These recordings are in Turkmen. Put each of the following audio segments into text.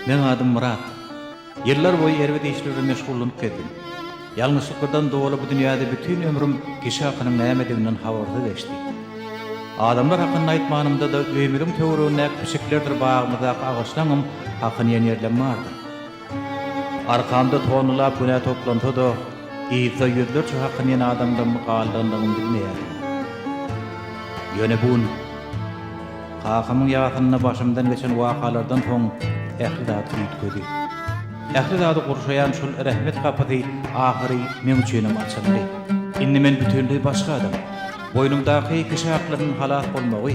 Meň adym Myrat. Ýyllar boýy erbet işler bilen meşgullanyp gezdim. Ýalňyşlyklardan doly bu dünýäde bütin ömrüm kişi hakynyň nämediginden habarsyz geçdi. Adamlar hakynda aýtmanymda-da öýümiziň töweregindäki pişiklerdir bagymyzdaky agaçlaňam hakyny iýen ýerlem bardyr. Arkamda tonnalap günä toplansa-da, yzda ýüzlerçe hakyny iýen adamlarymyň galdandygyny bilmeýärdim. Ýöne bu gün kakamyň ýasynda başymdan geçen wakalardan soň ähli zat üýtgedi. Ähli zady gurşaýan şol rehmet gapysy ahyry meň üçinem açyldy. Indi men bütinleý başga adam. Boýnumdaky kişi haklarynyň halas bolmagy,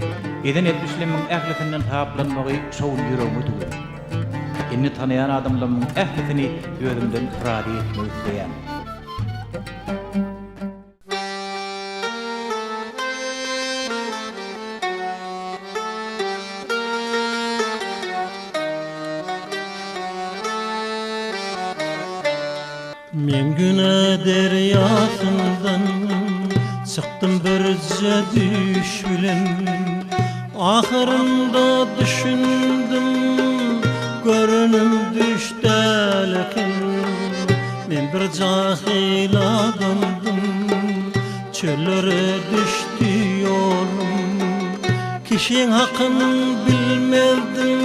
eden etmişlerimiň ählisinden saplanmagy şo gün ýüregime düwüldi. Indi tanaýan adamlarymyň ählisini özümden razy etmek isleýän. Men günä derýasyndan çykdym birje düýş bilen Ahyrynda düşündim görenim düýş däl eken Men bir jahyl adamdym çöllere düşdi ýolum Kişiň hakyn bilmezdim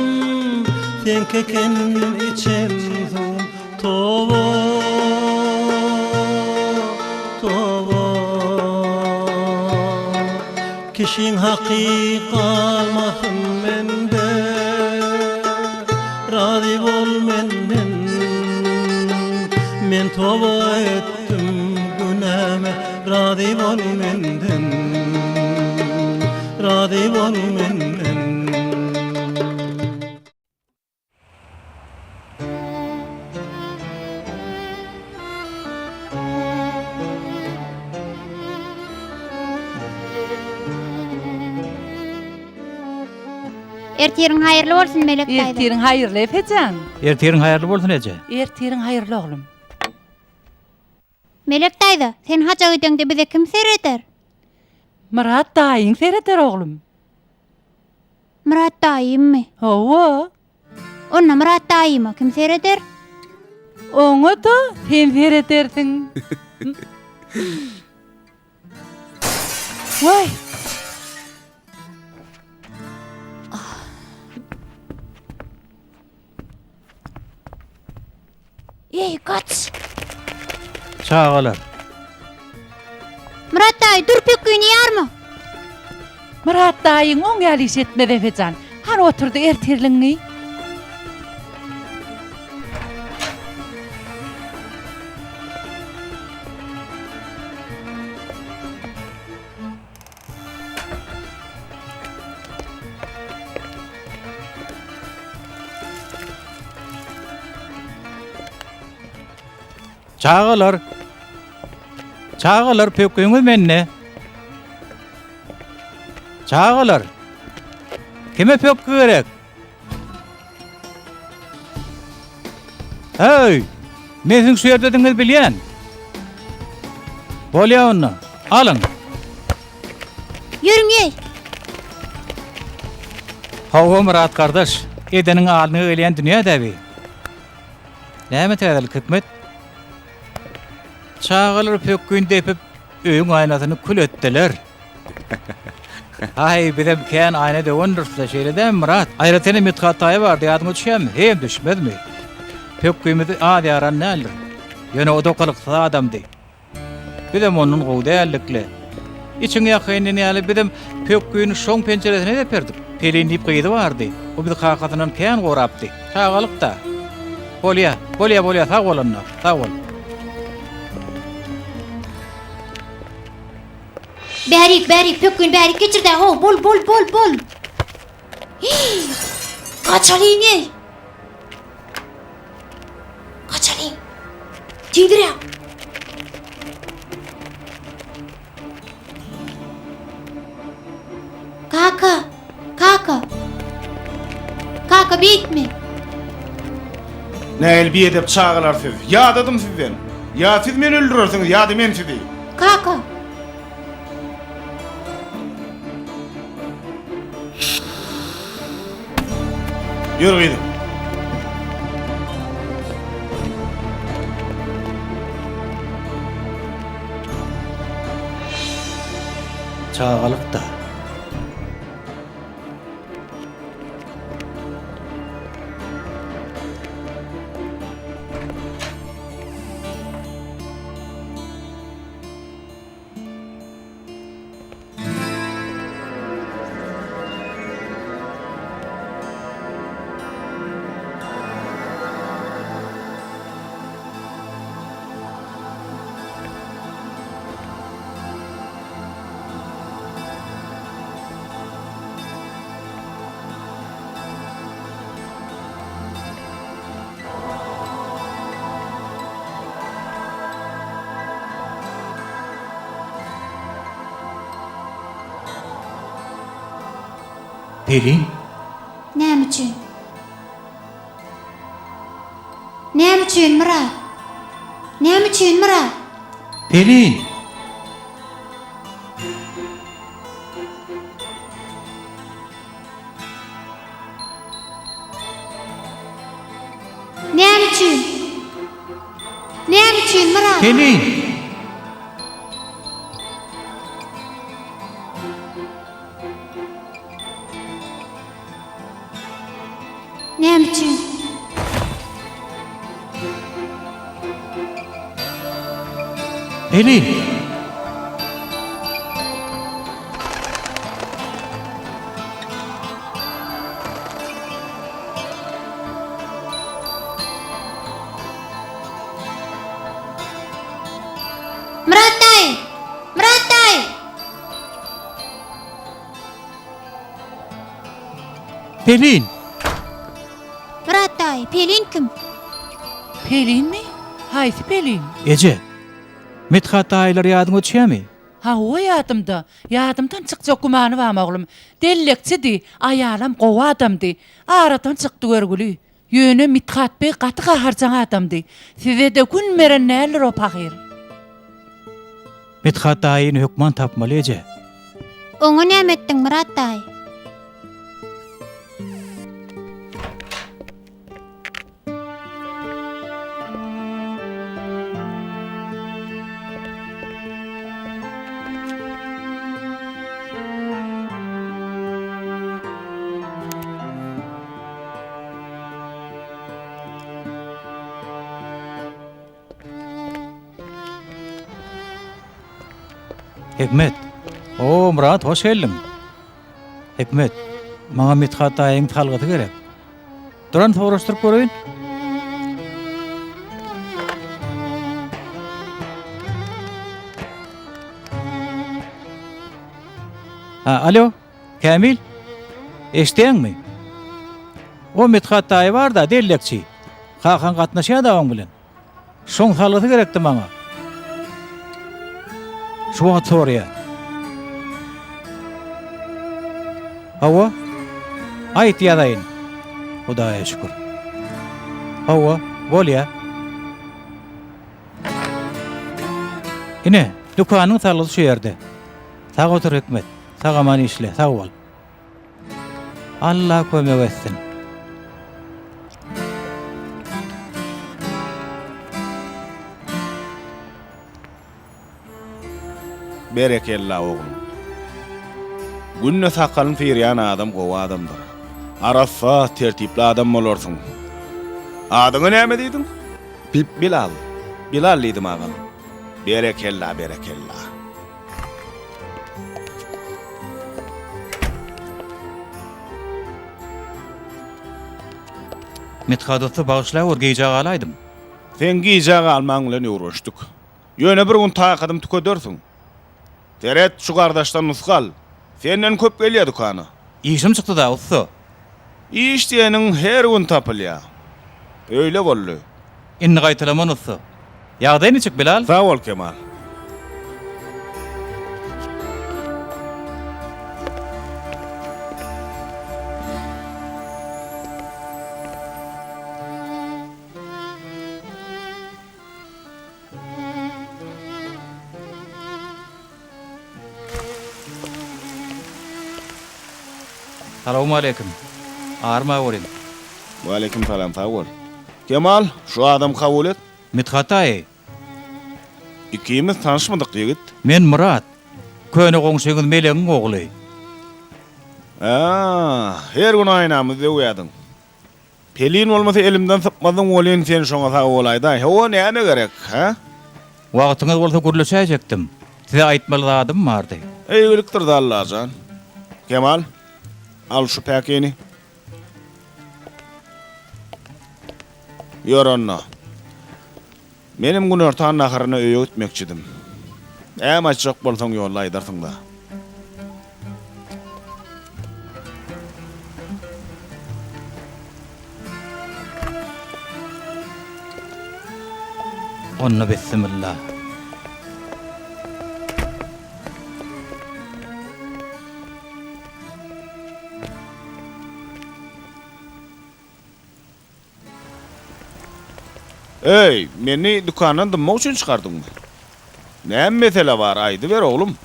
seňki eken içen suwum Toba, toba. Kişiň haky galmasyn mende, Razy bol menden. Men toba etdim günäme, Razy bol menden, Razy bol menden. Ertiriň haýyrly bolsun Melek daýza. Ertiriň haýyrly Epejan. Ertiriň haýyrly bolsun eje. Ertiriň haýyrly oglum. Melek daýza, sen haja gideňde bize kim sereder? Myrat daýyň sereder oglum. Myrat daýymmy? Hawa. Onda Myrat daýyma kim sereder? Oňa-da sen seredersiň. Waý! Eý, gaç! Çagalar. Myrat daýy, dur pökgini ýarma! Myrat daýyň oň ýaly iş etmez Efe jan. Hany oturdy ertirligiňi. Çagalar! Çagalar, pökgüňiz mende. Çagalar! Kime pökgi gerek? Heý! Men siziň şu ýerdedigiňizi bilýän. Bolýa onda. Alyň. Ýörüň eý! Hawa Myrat gardaş, edeniň alnyňa gelýän dünýä-dä bi. Näme täzelik Hikmet? Çagalar pökgini depip, öýüň aýnasyny kül etdiler. Aý, bizem kän aýna döwendiris-le, şeýle dälmi, Myrat? Aýratynam Mithat daýy bardy, ýadyňa düşýärmi? Heýem düşmezmi? Pökgimizi az ýaran däldir. Ýöne o dokalyksyz adamdy. Bizem ondan gowy däldik-le. Içiň ýakaýyn diýen ýaly, bizem pökgini şoň penjiresine deperdik. Pelin diýip gyzy bardy. O bizi kakasyndan kän gorapdy. Çagalyk-da. Bolýa, bolýa, bolýa, sag bol onda, sag bol. Bärik, bärik, pökgini bärik geçir-dä, how, bol, bol, bol, bol. Hiý! Gaçalyň, eý! Gaçalyň! Tizräk! Kaka! Kaka! Kaka, beýtme! Nähili biedep çagalar siz? Ýadadym sizden. Ýa siz meni öldürersiňiz, ýa-da men sizi. Kaka! Ýör gyzym. Çagalyk-da. Pelin? Näme üçin? Näme üçin, Myrat? Näme üçin, Myrat? Pelin! Näme üçin? Näme üçin, Myrat? Pelin! Näme üçin? Pelin! Myrat daýy! Myrat daýy! Pelin! Myrat daýy, Pelin kim? Pelinmi? Haýsy Pelin? Eje, Mithat daýylar ýadyňa düşýärmi? Hawa, ýadymda. Ýadymdan çykjak gümany barmy, oglum? Dellekçidi, aýalam gowy adamdy. Aradan çykdy görgüli. Ýöne Mithat beg gaty gaharjaň adamdy. Size-de gün beren däldir o pahyr. Mithat daýyny hökman tapmaly, eje. Oňa näme etdiň, Myrat daýy? Hikmet. O, Myrat, hoş geldiň. Hikmet, maňa Mithat daýyň salgysy gerek. Duran soraşdyryp göreýin. Ha, alo. Kämil, eşidýäňmi? O Mithat daýy bar-da, dellekçi. Kakaň gatnaşýar-da oň bilen. Şoň salgysy gerekdi maňa. Şu wagt soraýar. Hawa. Aýt ýazaýyn. Hudaýa şükür. Hawa, bolýa. Ine, dükanyň salgysy şu ýerde. Sag otur Hikmet. Sag-aman işle, sag bol. Alla kömek etsin. Berekella oglum. Günde sakalyny syrýan adam gowy adamdyr. Arassa, tertipli adam bolarsyň. Adyňa näme diýdiň? Bilal. Bilal diýdim agam. Berekella, berekella. Mithat ussa bagyşlawor gijä galaýdym. Seň gijä galmaň bilen öwrenişdik. Ýöne bir gün takadymy tükedersiň. Seret, şu gardaşdan nusga al. Senden köp gelýär dükana. Işim çykdy-da, ussa. Iş diýeniň her gün tapylýar. Öýle boldy. Indi gaýtalaman, ussa. Ýagdaý niçik, Bilal? Sag bol, Kemal. Salowmaleýkim. Arma görün. Waleýkim salam, sag bol. Kemal, şu adamy kabul et. Mithat daýy. Ikimiz tanyşmadyk, ýigit. Men Myrat. Köne goňşyňyz Melegiň ogly. A, her gün aýnamyzy döwýädiň. Pelin bolmasa elimden sypmazdyň welin sen şoňa sag bolaýdaý. Hawa, näme gerek, hä? Wagtyňyz bolsa gürleşäýjekdim. Size aýtmaly zadym bardy. Eýgilikdir-dä Allajan. Kemal, al şu päkini. Ýör onda. Menem günortan naharyna öýe gitmekçidim. Näme aýtjak bolsaň ýolda aýdarsyň-da. Onda bissimilla. Öý, meni dükandan dynmak üçin çykardyňmy? Näme mesele bar, aýdyber, oglum.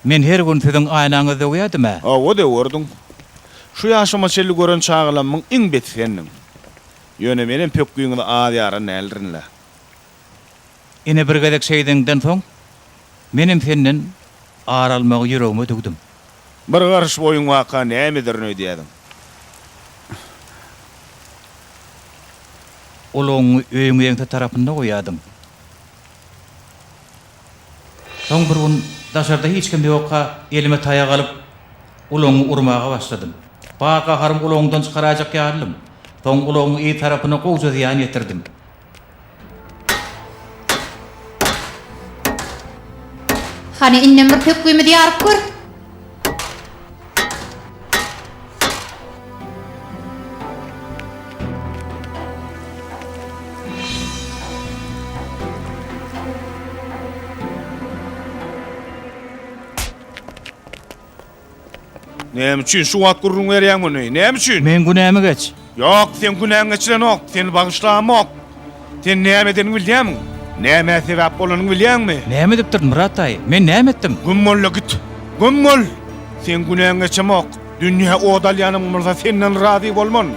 Men her gün siziň aýnaňyzy döwýädim-ä. Hawa, döwerdiň. Şu ýaşyma çenli gören çagalamyň iň beti sendiň. Ýöne menem pökgiňizi az ýaran däldirin-le. Ine bir gezek şeýdeňden soň, menem senden ar almagy ýüregime düwdüm. Bir garyş boýuň waka näme ederin öýdýädiň? Ulagyňy öýüň ýeňse tarapynda goýýardyň. Soň bir gün daşarda hiç kim ýokka elime taýak alyp, ulagyňy urmaga başladym. Bar gaharymy ulagyňdan çykaraýjak ýalydym. Soň ulagyň yz tarapyna gowja zyýan ýetirdim. Hany indem bir pökgimizi ýaryp gör. Näme üçin şu wagt gürrüň berýäň muny? Näme üçin? Meň günämi geç. Ýok, seň günäň geçilenok. Seni bagyşlamok. Sen näme edeniňi bilýämiň? Nämä sebäp bolanyňy bilýäňmi? Näme edipdirin, Myrat daýy? Men näme etdim? Güm bol-da git. Güm bol! Seň günäň geçemok. Dünýä ot alýanym bolsa senden razy bolman.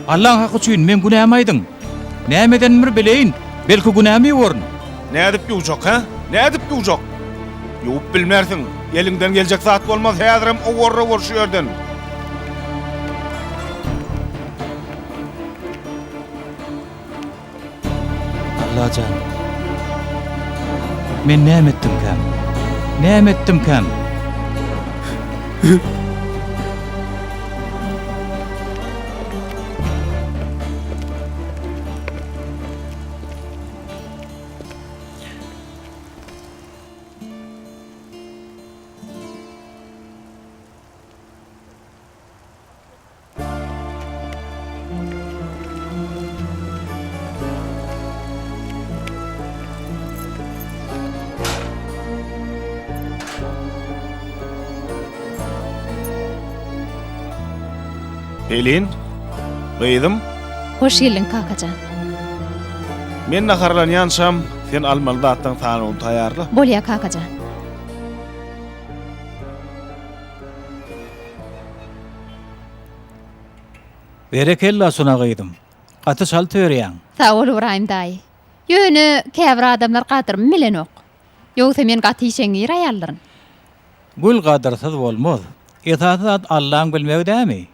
Allaň haky üçin meň günämi aýdyň. Näme edenimi bir bileýin. Belki günämi ýuwaryn. Nädip ýuwjak, hä? Nädip ýuwjak? Ýuwup bilmersiň. Eliňden geljek zat bolmaz, häzirem owarra bol şu ýerden. Allajan! Men näme etdimkäm? Näme etdimkäm? Pelin, gyzym. Hoş geldiň, kakajan. Men naharlanýançam, sen almaly zatlaryň sanawyny taýýarla. Bolýa, kakajan. Berekella Sona gyzym. Gaty çalt örýäň. Sag bol Ybraýym daýy. Ýöne käbir adamlar gadyrymy bilenok. Ýogsa men gaty işeňňir aýaldyryn. Gül gadyrsyz bolmaz. Esasy zat Allaň bilmegi dämi?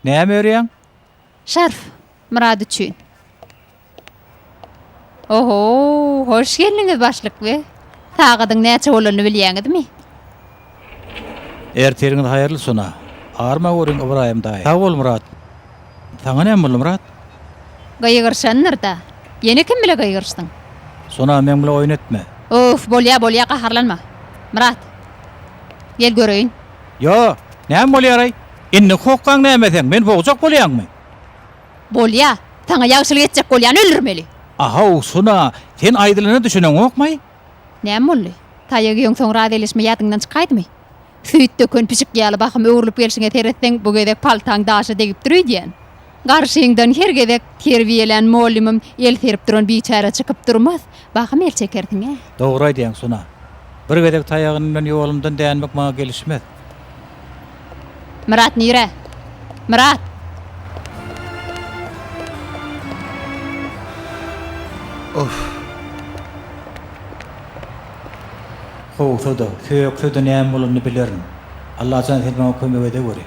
Näme örýäň? Şarf, Myrat üçin. Oho, hoş geldiňiz başlyk beg. Sagadyň näçe bolanyny bilýäňizmi? Ertiriňiz haýyrly Sona. Arma görüň Ybraýym daýy. Sag bol Myrat. Saňa näme boldy Myrat? Gygyryşandyr-da. Ýene kim bile gygyryşdyň? Sona meň bile oýun etme. Of, bolýa, bolýa, gaharlanma. Myrat. Gel göreýin. Ýo, näme bolýar-aý? Indi hokgaň näme seň, meni bogjak bolýaňmy? Bolýa, saňa ýagşylyk etjek bolýany öldürmeli. Ahow, Suna, sen aýdylana düşüneňokmaý? Näme boldy? Taýak iýeňsoň razylaşma ýadyňdan çykaýdymy? Süýt döken pişik ýaly bahym öwrülip gelşiňe seretseň, bu gezek paltaň daşa degipdir öýdýän. Garşyňdan her gezek terbiýelän mollymym el serip duran biçäre çykyp durmaz, bahym el çekersiň-ä. Dogry aýdýaň, Suna. Bir gezek taýagyny bilen ýolumdan dänmek maňa gelişmez. Myrat nire? Myrat! Of. Kowsa-da, sökse-de näme bolanyny bilerin. Allajan sen maňa kömek edeweri.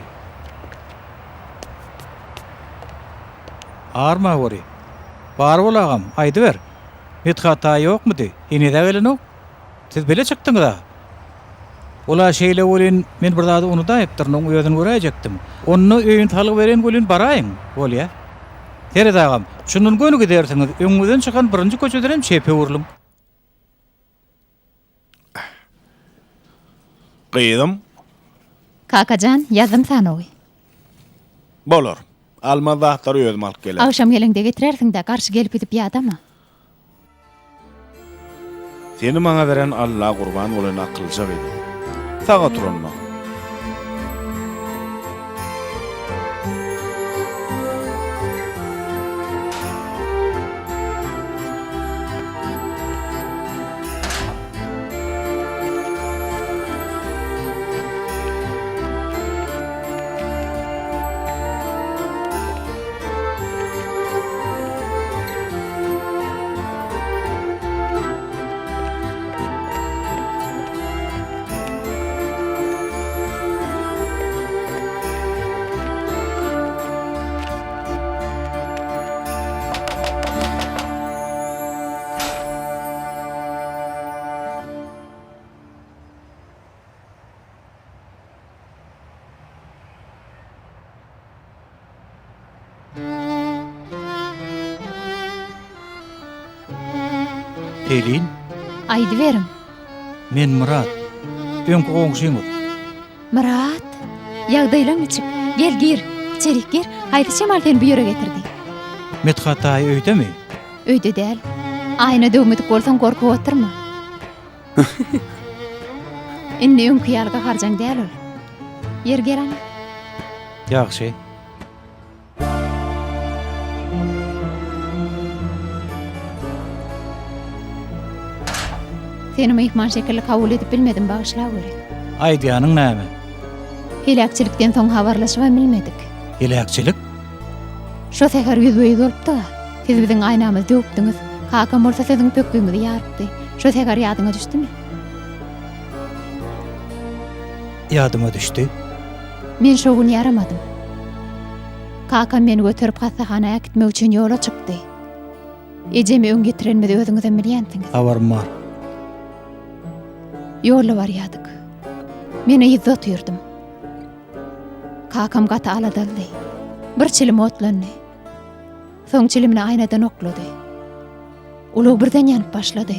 Armaweri. Bar bol agam, aýdyber. Mithat daýy ýokmudy? Heniz-ä gelenok. Siz bile çykdyňyz-a. Ol-a şeýle welin, men bir zady unudaýypdyryn, oň özüni göräýjekdim. Onda öýüni salgy beren welin baraýyň. Bolýa. Seret agam, şundan göni gidersiňiz, öňüňizden çykan birinji köçedenem çepe öwrüliň. Gyzym. Kakajan, ýazdym sanawy. Bolar. Almaz zatlary özüm alyp gelerin. Agşam geleňde getirersiň-dä, garşy gelip gidip ýadama. Seni maňa beren Alla gurban bolaýyn akyllyja gyzym. Sag otur onda. Pelin. Aýdyberiň. Men Myrat. Öňki goňşyňyz. Myrat, ýagdaýlaň niçik? Gel, gir. Içerik gir. Haýsy şemal seni bu ýere getirdi? Mithat daýy öýdemi? Öýde däl. Aýna döwmedik bolsaň gorkup oturma. Indi öňki ýaly gaharjaň däl ol. Ýeri gel ana. Ýagşy. Seni myhman şekilli kabul edip bilmedim, bagyşlaweri. Aýdýanyň näme? Heläkçilikden soň habarlaşybam bilmedik. Heläkçilik? Şo säher ýüzbe-ýüz bolupdyk-a. Siz biziň aýnamyzy döwüpdiňiz. Kakam bolsa siziň pökgiňizi ýarypdy. Şo säher ýadyňa düşdümi? Ýadyma düşdi. Men şo gün ýaramadym. Kakam meni göterip hassahana äkitmek üçin ýola çykdy. Ejemi öň ýitirenimizi özüňizem bilýänsiňiz. Habarym bar. Ýolda barýardyk. Men yzda otyrdym. Kakam gaty aladalydy. Bir çilim otlandy. Soň çilimini aýnadan oklady. Ulag birden ýanyp başlady.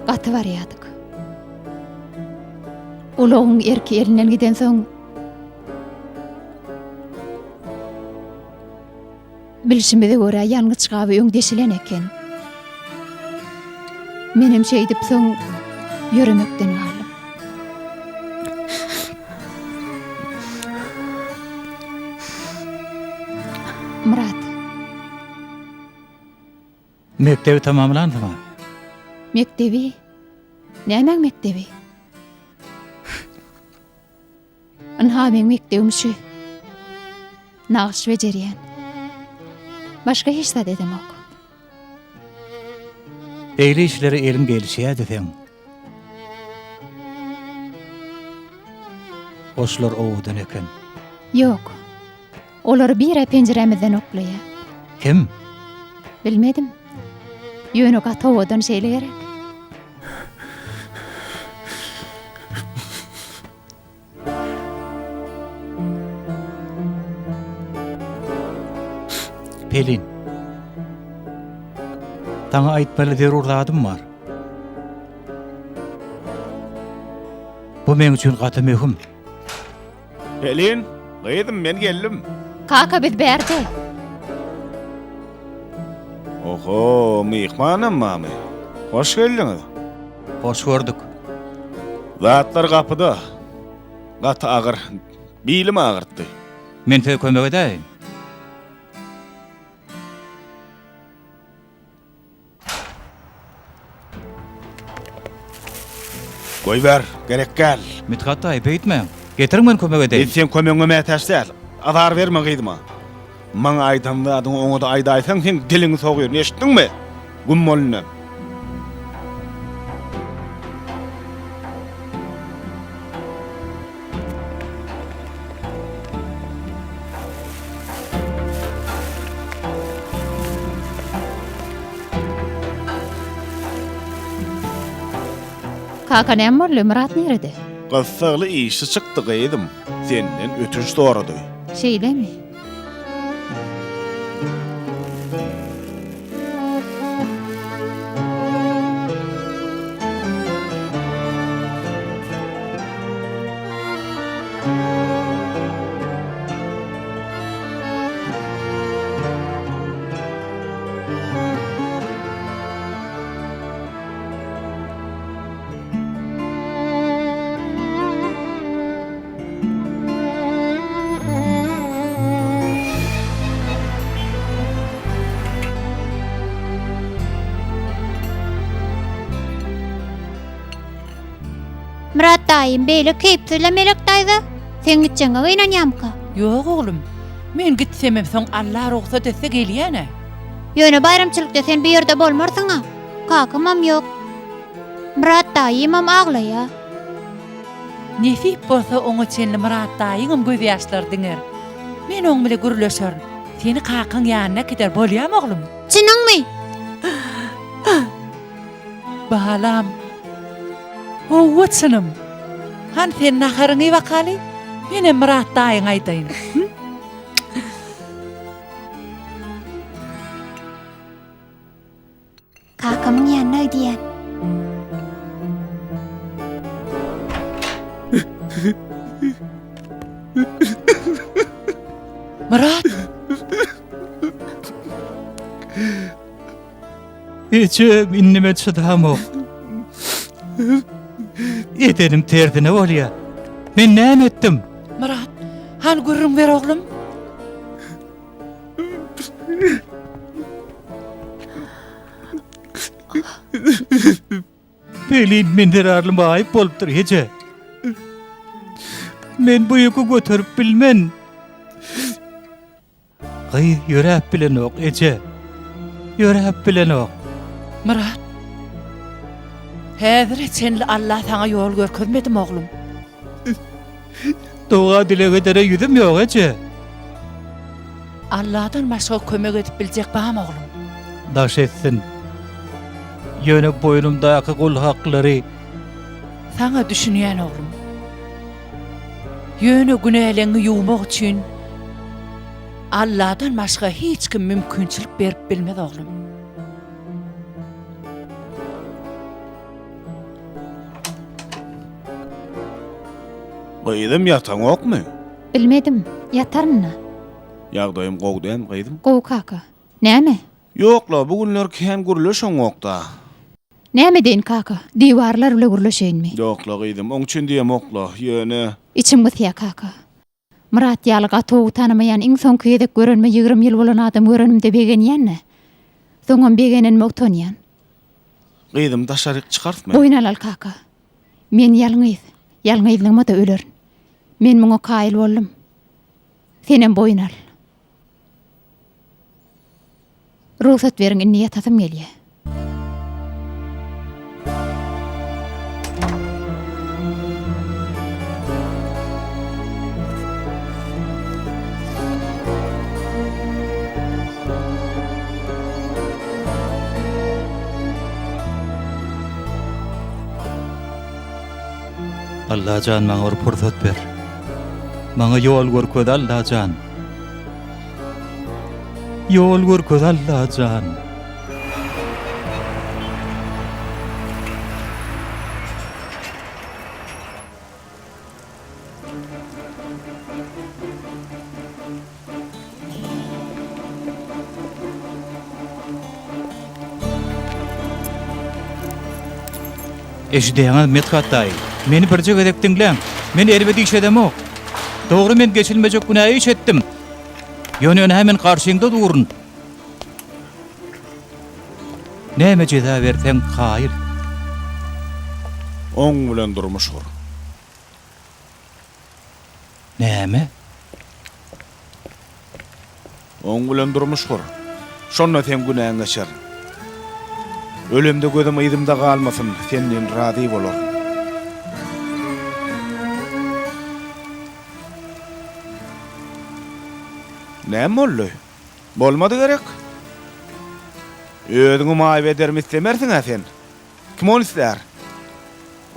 Gaty barýardyk. Ulagyň erki elinden gidensoň Bilşimize görä ýangyç gaby öň deşilen eken. Menem şeýdip soň ýöremekden galdym. Myrat. Mekdebi tamamlansyň-a? Mekdebi? Nämäň mekdebi? Ynha meň mekdebim şu. Nagyş bejerýän. Başga hiç zat edemok. Beýle işlere eliň gelişýädi seň. Goşlar owadan eken. Ýok. Olary bir-ä penjirämizden oklaýar. Kim? Bilmedim. Ýöne gaty owadan şeýle gerek. Pelin. Saňa aýtmaly zerur zadym bar. Bu meň üçin gaty möhüm. Pelin, gyzym men geldim. Kaka biz bärde. Oho, myhmanam barmy? Hoş geldiňiz. Hoş gördük. Zatlar gapyda. Gaty agyr. Bilim agyrtdy. Men size kömek edäýin. Goýber, gerek däl. Mithat daýy, beýtmäň. Getiriň men kömek edeýin. Men seň kömegiňe mätäç däl. Azar berme gyzyma. Maňa aýdan zadyňy oňa-da aýdaýsaň, seň diliňi sogýaryn, eşitdiňmi? Güm bol indi. Kaka näme boldy? Myrat nirede? Gyssagly işi çykdy gyzym. Senden ötünç sorady. Şeýlemi? Myrat daýym beýle keýpsizle Melek daýza, seň gitjegiňe gynanýamyka? Ýok oglum, men gitsemem soň Alla rugsat etse gelýän-ä. Ýöne baýramçylykda sen bu ýerde bolmarsyň-a. Kakamam ýok. Myrat daýymam aglaýa. Nesip bolsa oňa çenli Myrat daýyňam gözýaşlary diňer. Men oň bile gürleşerin. Seni kakaň ýanyna äkider, bolýamy oglum? Çynyňmy? Balam. Howwa çynym. Hany sen naharyňy iý bakaly. Menem Myrat daýyňa aýdaýyn. Kakamyň ýanyna gidýän. Myrat! Eje, indi men çydamok. Edenim tersine bolýar. Men näme etdim? Myrat, hany gürrüň ber oglum. Welin men zerarly maýyp bolupdyr eje. Men bu ýüki göterip bilmen. Gyz ýöräp bilenok eje. Ýöräp bilenok. Myrat. Häzire çenli Alla saňa ýol görkezmedimi oglum? Doga-dileg edere ýüzüm ýok eje. Alladan başga kömek edip biljek barmy oglum? Daş etsin. Ýöne boýnumdaky gul haklary. Saňa düşünýän oglum. Ýöne günäleňňi ýuwmak üçin Alladan başga hiç kim mümkinçilik berip bilmez oglum. Gyzym ýataňokmy? Bilmedim, ýataryn-da. Ýagdaýym gowy dälmi gyzym? Gowy kaka. Näme? Ýok-la, bu günler kän gürleşeňok-da. Näme edeýin kaka, diwarlar bile gürleşeýinmi? Ýok-la gyzym, oň üçin diýemok-la, ýöne. Içim gysýa kaka. Myrat ýaly gaty gowy tanamaýan iň soňky gezek görenime 20 ýyl bolan adam görenimde begenýän-dä. Soňam begenenime utanýan. Gyzym daşaryk çykarsmy? Boýun alal kaka. Men ýalňyz. Ýalňyzlygyma-da ölerin. Men muňa kaýyl boldum. Senem boýun al. Rugsat beriň indi ýatasym gelýä. Allajan maňa bir pursat ber. Maňa ýol görkez Allajan. Ýol görkez Allajan. Eşidýäňiz, Medhat daýy, meni birje gezek diňläň. Men erbet iş edemok. Dogry, men geçilmejek günä iş etdim. Ýöne ynha men garşyňda durun. Näme jeza berseň kaýyl. Oň bilen durmuş gur. Näme? Oň bilen durmuş gur. Şonda seň günäň geçer. Ölemde gözüm yzymda galmasyn, senden razy bolaryn. Näme boldy? Bolmady gerek? Özüňi maýyp ederimi islemersiň-ä sen? Kim ony islär?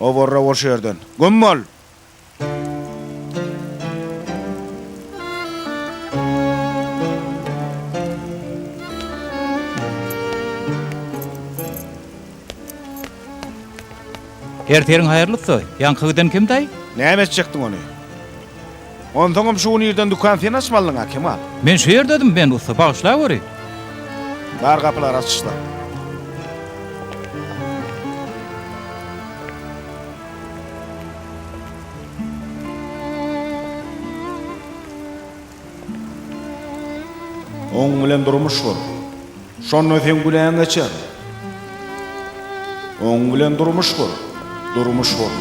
Owarra bol şu ýerden. Güm bol! Ertiriň haýyrlysy, ýaňky giden kimdaý? Näme etjekdiň ony? Onsoňam şu gün irden dükan sen açmalydyň-a, Kemal. Men şu ýerdedim, men ussa, bagyşlaweri. Bar gapylary açyşdyr. Oň bilen durmuş gur. Şonda seň günäň geçer. Oň bilen durmuş gur. Durmuş gur.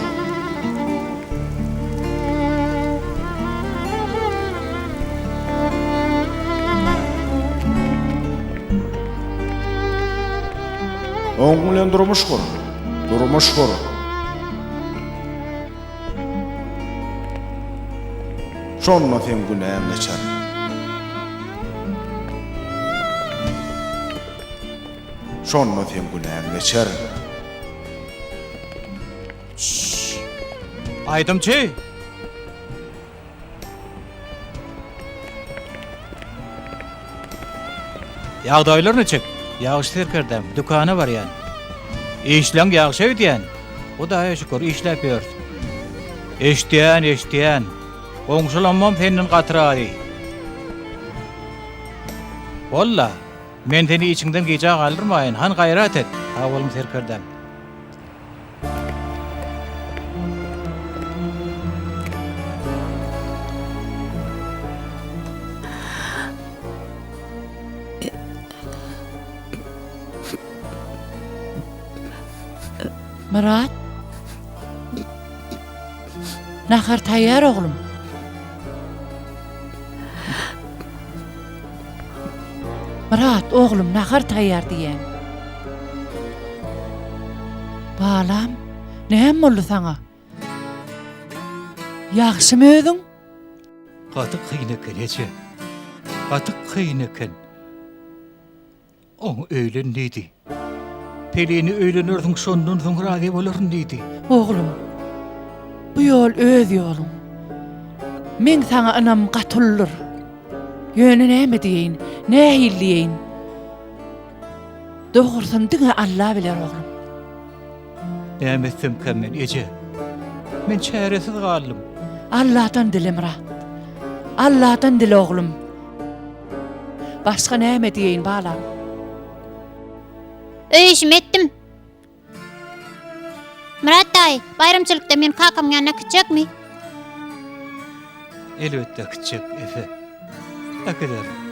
Oň bilen durmuş gur. Durmuş gur. Şonda seň günäň geçer. Şonda seň günäň geçer. Şşş! Aýdymçy! Ýagdaýlar niçik? Ýagşy serkerdäm, dükana barýan. Işleň ýagşy öýdýän. Hudaýa şükür, işläp ýörüs. Eşidýän, eşidýän. Goňşulamam senden gaty razy. Walla, men seni içiňden gijä galdyrmaýyn, hany gaýrat et. Sag boluň serkerdäm. Myrat. Nahar taýýar oglum. Myrat, oglum, nahar taýýar diýýän. Balam, näme boldy saňa? Ýagşymy özüň? Gaty kyn eken, eje. Gaty kyn eken. Oňa öýlen diýdi. Pelini öýlenersiň, şondan soň razy bolaryn diýdi. Oglum, bu ýol öz ýoluň. Meň saňa ynamym gaty uludyr. Ýöne näme diýeýin, nähili diýeýin? Dogrusyny diňe Alla biler, oglum. Näme etsemkäm men, eje? Men çäresiz galdym. Alladan dile, Myrat. Alladan dile, oglum. Başga näme diýeýin, balam? Öý işimi etdim. Myrat daýy, baýramçylykda men kakamyň ýanyna äkitjekmi? Elbetde äkitjek, Efe. Äkiderin.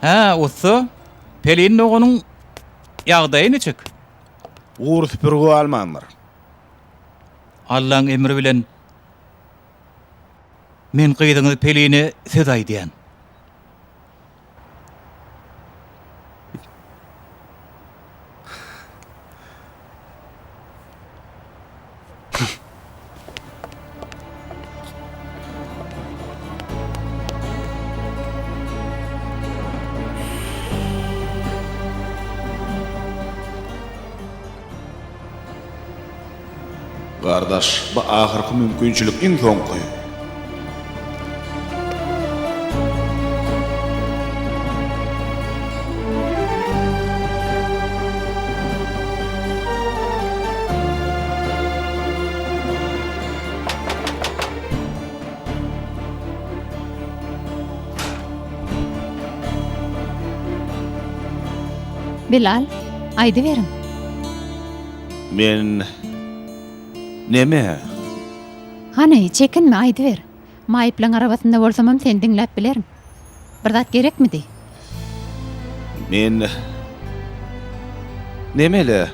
Hä, ussa, Pelin doganyň ýagdaýy niçik? Gury süpürgi almandyr. Allaň emri bilen men gyzyňyz Peline söz aýdýan. Gardaş, bu ahyrky mümkinçilik, iň soňky. Bilal, aýdyberiň. Men neme? Hany, çekinme, aýdyber. Maýyplaň arabasynda bolsamam seni diňläp bilerin. Bir zat gerekmidi? Men nemele?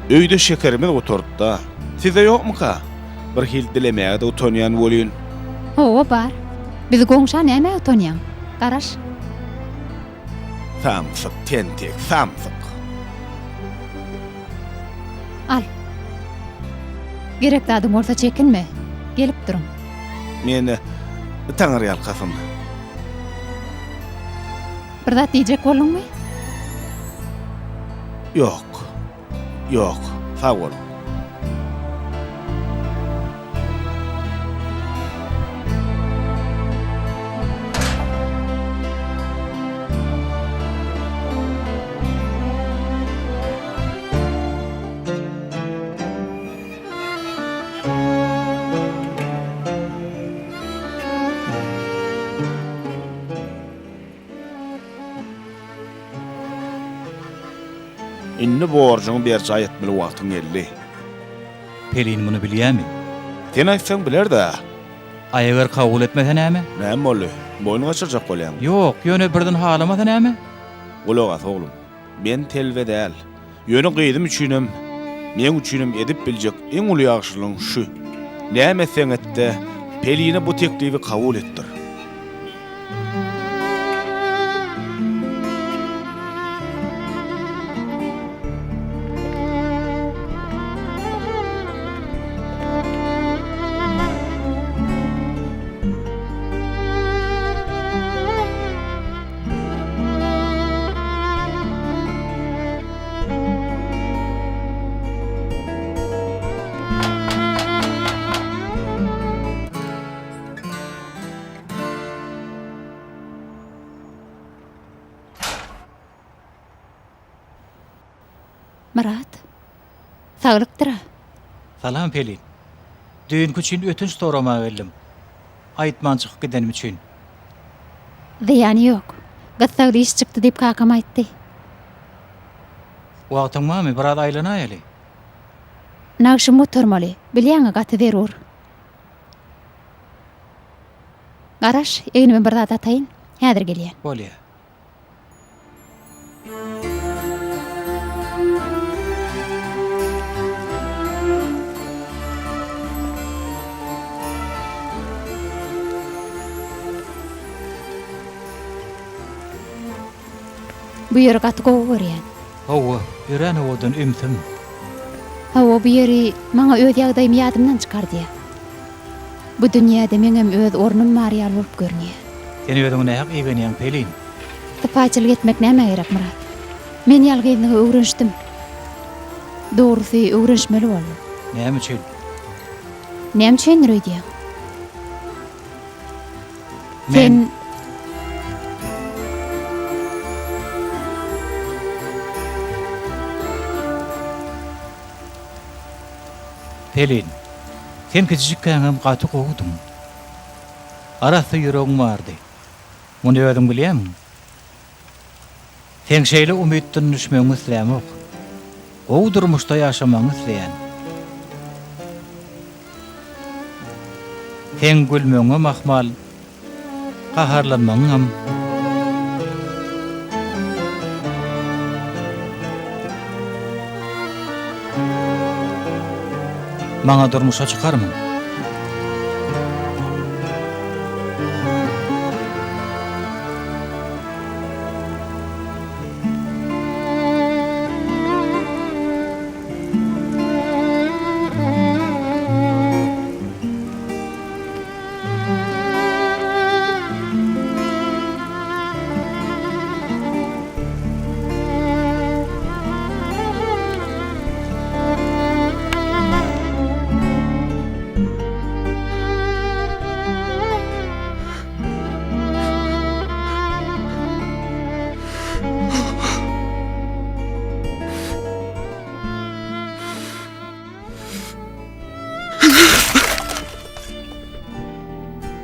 Öýde şekerimiz gutardy-da. Sizde ýokmuka? Bir hili dilemäge-de utanýan welin. Hawa, bar. Biz goňşa nämä utanýaň? Garaş. Samsyk, tentek, samsyk. Al. Gerek zadyň bolsa çekinme. Gelip durun. Men taňyrýalkasyn. Bir zat diýjek bolduňmy? Ýok. Ýok. Sag boluň. Indi borjuňy berjaý etmeli wagtyň geldi. Pelin muny bilýämi? Sen aýtsaň biler-dä. A eger kabul etmese näme? Näme boldy? Boýun gaçyrjak bolýaňmy? Ýok, ýöne birden halamasa näme? Gulak as, oglum. Men telbe däl. Ýöne gyzym üçinem, meň üçinem edip biljek iň uly ýagşylygyň şu. Näme etseň et-de, Peline bu teklibi kabul etdir. Myrat, saglykdyr-a? Salam, Pelin. Düýnki üçin ötünç soramaga geldim. Aýtman çykyp gidenim üçin. Zyýany ýok. Gyssagly iş çykdy diýip kakam aýtdy. Wagtyň barmy, biraz aýlanaýaly. Nagşym gutarmaly. Bilýäň-ä gaty zerur. Garaş, egnime bir zat ataýyn. Häzir gelýän. Bolýa. Bu ýeri gaty gowy görýän. Hawa, örän owadan, ümsüm. Hawa, bu ýeri maňa öz ýagdaýymy ýadymdan çykardýar. Bu dünýäde meňem öz ornum bar ýaly bolup görünýär. Sen özüňe nähak igenýäň, Pelin. Sypaýyçylyk etmek nämä gerek, Myrat? Men ýalňyzlyga öwrenişdim. Dogrusy, öwrenişmeli boldum. Näme üçin? Näme üçindir öýdýäň? Men. Sen. Pelin, sen kiçijikkäňem gaty gowudyň. Arassa ýüregiň bardy. Muny özüň bilýämiň? Seň şeýle umytdan düşmegiňi islämok. Gowy durmuşda ýaşamagyňy isleýän. Seň gülmegiňem ahmal, gaharlanmagyňam. Maňa durmuşa çykarmyň?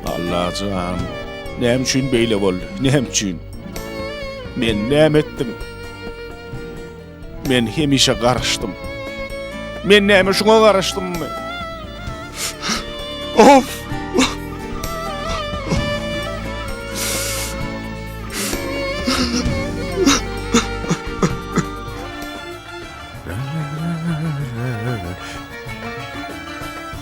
Allajan, näme üçin beýle boldy? Näme üçin? Men näme etdim? Men hemişe garaşdym. Men näme şuňa garaşdymmy? Of!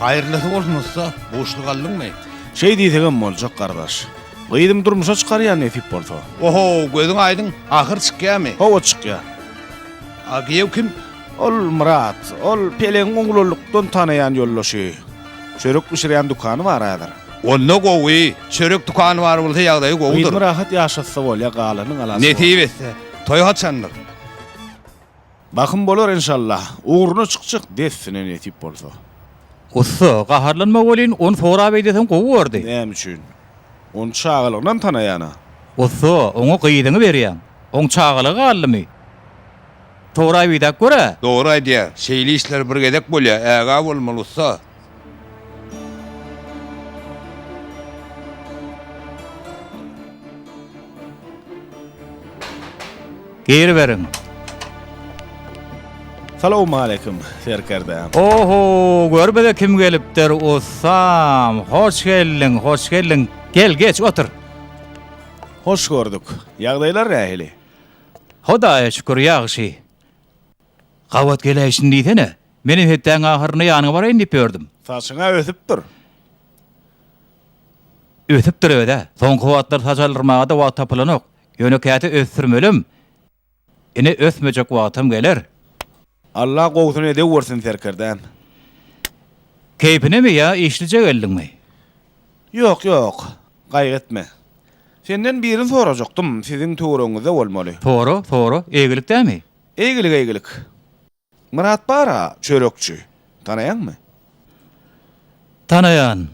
Haýyrlysy bolsun ussa, buşluk aldyňmy? Şeý diýsegem boljak gardaş. Gyzym durmuşa çykarýan nesip bolsa. Oho, gözüň aýdyň, ahyr çykýamy? Hawa çykýa. A giýew kim? Ol Myrat, ol Peleňiň oglanlykdan tanaýan ýoldaşy. Çörek bişirýän dükany bar häzir. Onda gowy, çörek dükany bar bolsa ýagdaýy gowudyr. Gyzymy rahat ýaşatsa bolýa, galanyň alasy bor. Nesip etse. Toý haçandyr? Bahym bolar enşalla. Ugruna çykjak dessine nesip bolsa. Ussa, gaharlanma welin, ony sorap eýleseň gowy bordy. Näme üçin? Ony çagalygyndan tanaýan-a. Ussa, oňa gyzyňy berýäň. Oň çagalygy galdymy? Sorap idäp gör-ä. Dogry aýdýar. Şeýle işler bir gezek bolýar. Ägä bolmaly, ussa. Giriberiň. Salowmaleýkim, serkerdäm. Oho, gör bize kim gelipdir, ussam. Hoş geldiň, hoş geldiň. Gel, geç, otur. Hoş gördük. Ýagdaýlar nähili? Hudaýa şükür, ýagşy. Gabat geläýşini diýsene. Menem hepdäň ahyrynda ýanyňa baraýyn diýip ýördüm. Saçyň-a ösüpdir. Ösüpdir öz-ä. Soňky wagtlar saç aldyrmaga-da wagt tapylanok. Ýöne käte ösdürmelem. Ine ösmejek wagtam geler. Allah gowusyny edewürsin serkerdäm. Keýpinemi ýa işlije geldiňmi? Ýok, ýok. Gaýgy etme. Senden birini sorajakdym, siziň töweregiňizde bolmaly. Sora, sora. Eýgilik dämi? Eýgilik, eýgilik. Myrat bar-a, çörekçi. Tanaýaňmy? Tanaýan.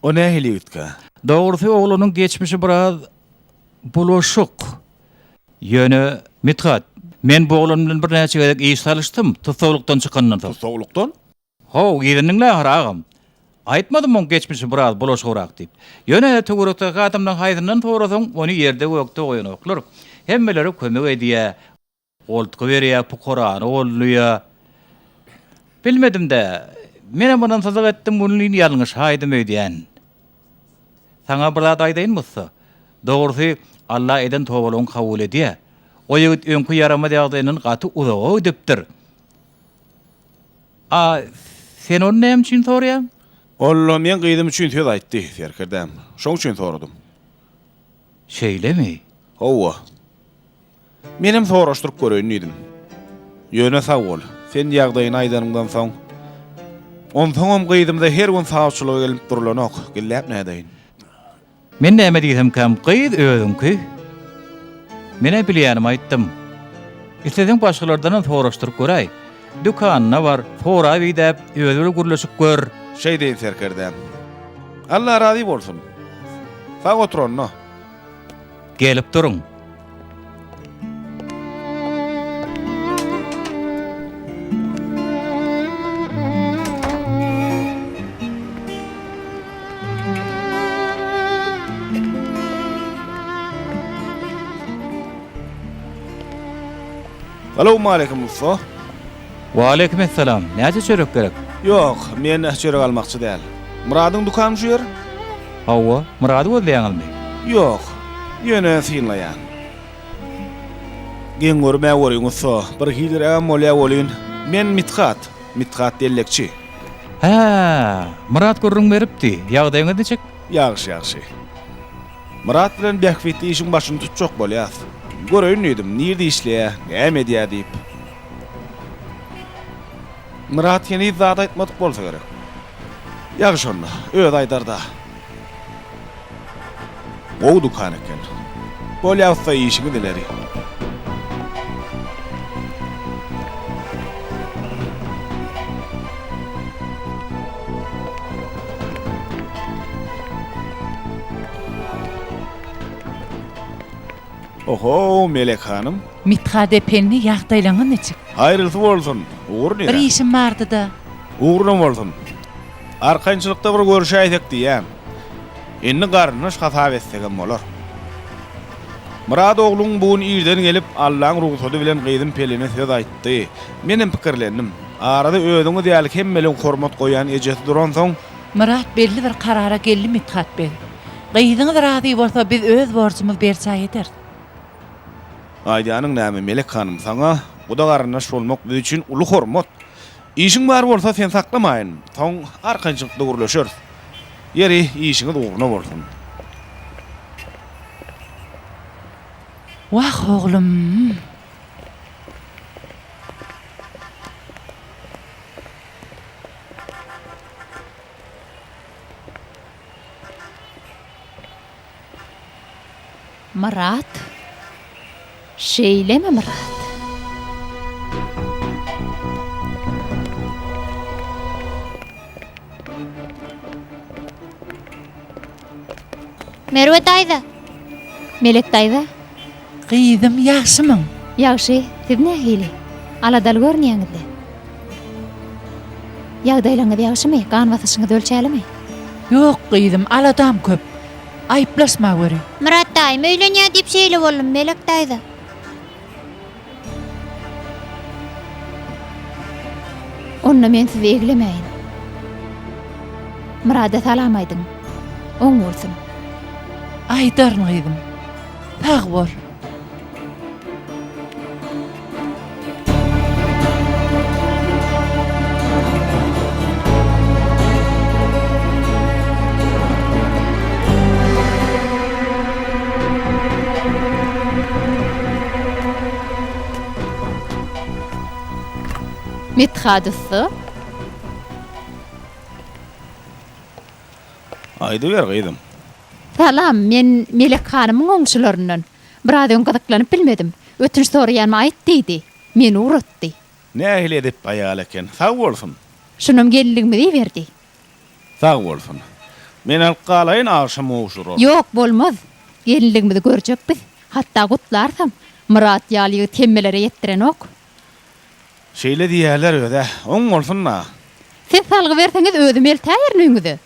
O nähili ýigitkä? Dogrusy, oglanyň geçmişi biraz bulaşyk. Ýöne, Mithat, men bu oglan bilen birnäçe gezek iş salyşdym, tussaglykdan çykandan soň. Tussaglykdan? How, yzyny diňle ahyry agam. Aýtmadym oň geçmişi biraz bulaşygrak diýip. Ýöne töwerekdäki adamlaň haýsyndan sorasaň, ony ýerde-gökde goýanoklar. Hemmelere kömek edýä, goltgy berýä, pukarany goldaýa. Bilmedim-dä, menem ynamsyzlyk etdim welin ýalňyşaýdym öýdýän. Saňa bir zat aýdaýynmy ussa? Dogrusy, Alla eden tobalygyňy kabul edýä. O ýigit öňki ýaramaz ýagdaýyndan gaty uzaga gidipdir. A sen ony näme üçin soraýaň? Ol meň gyzym üçin söz aýtdy, serkerdäm. Şoň üçin soradym. Şeýlemi? Hawa. Menem soraşdyryp göreýin diýdim. Ýöne sag bol, sen ýagdaýyny aýdanyňdan soň. Onsoňam gyzymyza her gün sawçylyga gelinip durulanok, gizläp nädeýin. Men näme diýsemkäm, gyz özüňki. Men-ä bilýänimi aýtdym. Isleseň başgalardanam soraşdyryp göräý. Dükanyna bar, sorap-idäp, özi bilen gürleşip gör. Şeýdeýin serkerdäm. Alla razy bolsun. Sag otur onda. Gelip duruň. Salowmaleýkim ussa. Waleýkim essalam. Näçe çörek gerek? Ýok, men çörek almakçy däl. Myradyň dükany şu ýer? Hawa, Myrady gözleýäňizmi? Ýok, ýöne synlaýan. Geň görme görüň ussa, bir hilirägem bolýa welin, men Mithat, Mithat dellekçi. Hä, Myrat gürrüň beripdi. Ýagdaýyňyz niçik? Ýagşy, ýagşy. Myrat bilen bähbitli işiň başyny tutjak bolýas. Göreýin diýdim, nirde işleýä, näme edýä diýip. Myrat heniz zat aýtmadyk bolsa gerek. Ýagşy onda, özi aýdar-da. Gowy dükan eken. Bolýa ussa işiňiz ileri. Oho, Melek hanym. Mithat ependi, ýagdaýlaryňyz niçik? Haýyrlysy bolsun. Ugur nirä? Bir işim bardy-da. Ugruna bolsun. Arkaýynçylykda bir görüşäýsek diýýän. Indi garyndaş hasap etsegem bolar. Myrat ogluň bu gün irden gelip, Allaň rugsady bilen gyzym Peline söz aýtdy. Menem pikirlendim. Arada özüňiz ýaly hemmeleň hormat goýýan ejesi duransoň, Myrat belli bir karara geldi Mithat beg. Gyzyňyz razy bolsa biz öz borjumyzy berjaý ederis. Aýdýanyň näme, Melek hanym, saňa guda garyndaş bolmak biz üçin uly hormat. Işiň bar bolsa seni saklamaýyn, soň arkaýynçylykda gürleşeris. Ýeri, işiňiz ugruna bolsun. Wah, oglum. Myrat? Şeýlemi Myrat? Merwe daýza. Melek daýza. Gyzym, ýagşymyň? Ýagşy, siz nähili? Aladaly görünýäňiz-le. Ýagdaýlaryňyz ýagşymy? Gan basyşyňyz ölçälimi? Ýok, gyzym, aladam köp. Aýyplaşmaweri. Myrat daýym öýlenýär diýip şeýle boldum, Melek daýza. Onda men sizi eglemäýin. Myrada salam aýdyň. Oň bolsun. Aýdaryn gyzym. Sag bol. Mithat ussa. Aýdyber gyzym. Salam, men Melek hanymyň goňşularyndan. Biraz öň gyzyklanyp bilmedim. Ötünç soraýanymy aýt diýdi. Meni ugratdy. Nähili edep aýal eken. Sag bolsun. Şunam gelinligimizi iberdi. Sag bolsun. Men alyp galaýyn, agşam gowşuraryn. Ýok, bolmaz. Gelinligimizi görjek biz. Hatda gutlarsam. Myrat ýaly ýigit hemmelere ýetdirenok. Şeýle diýýärler öz-ä. Oň bolsun-da. Siz salgy berseňiz özüm eltäýerin öýüňize.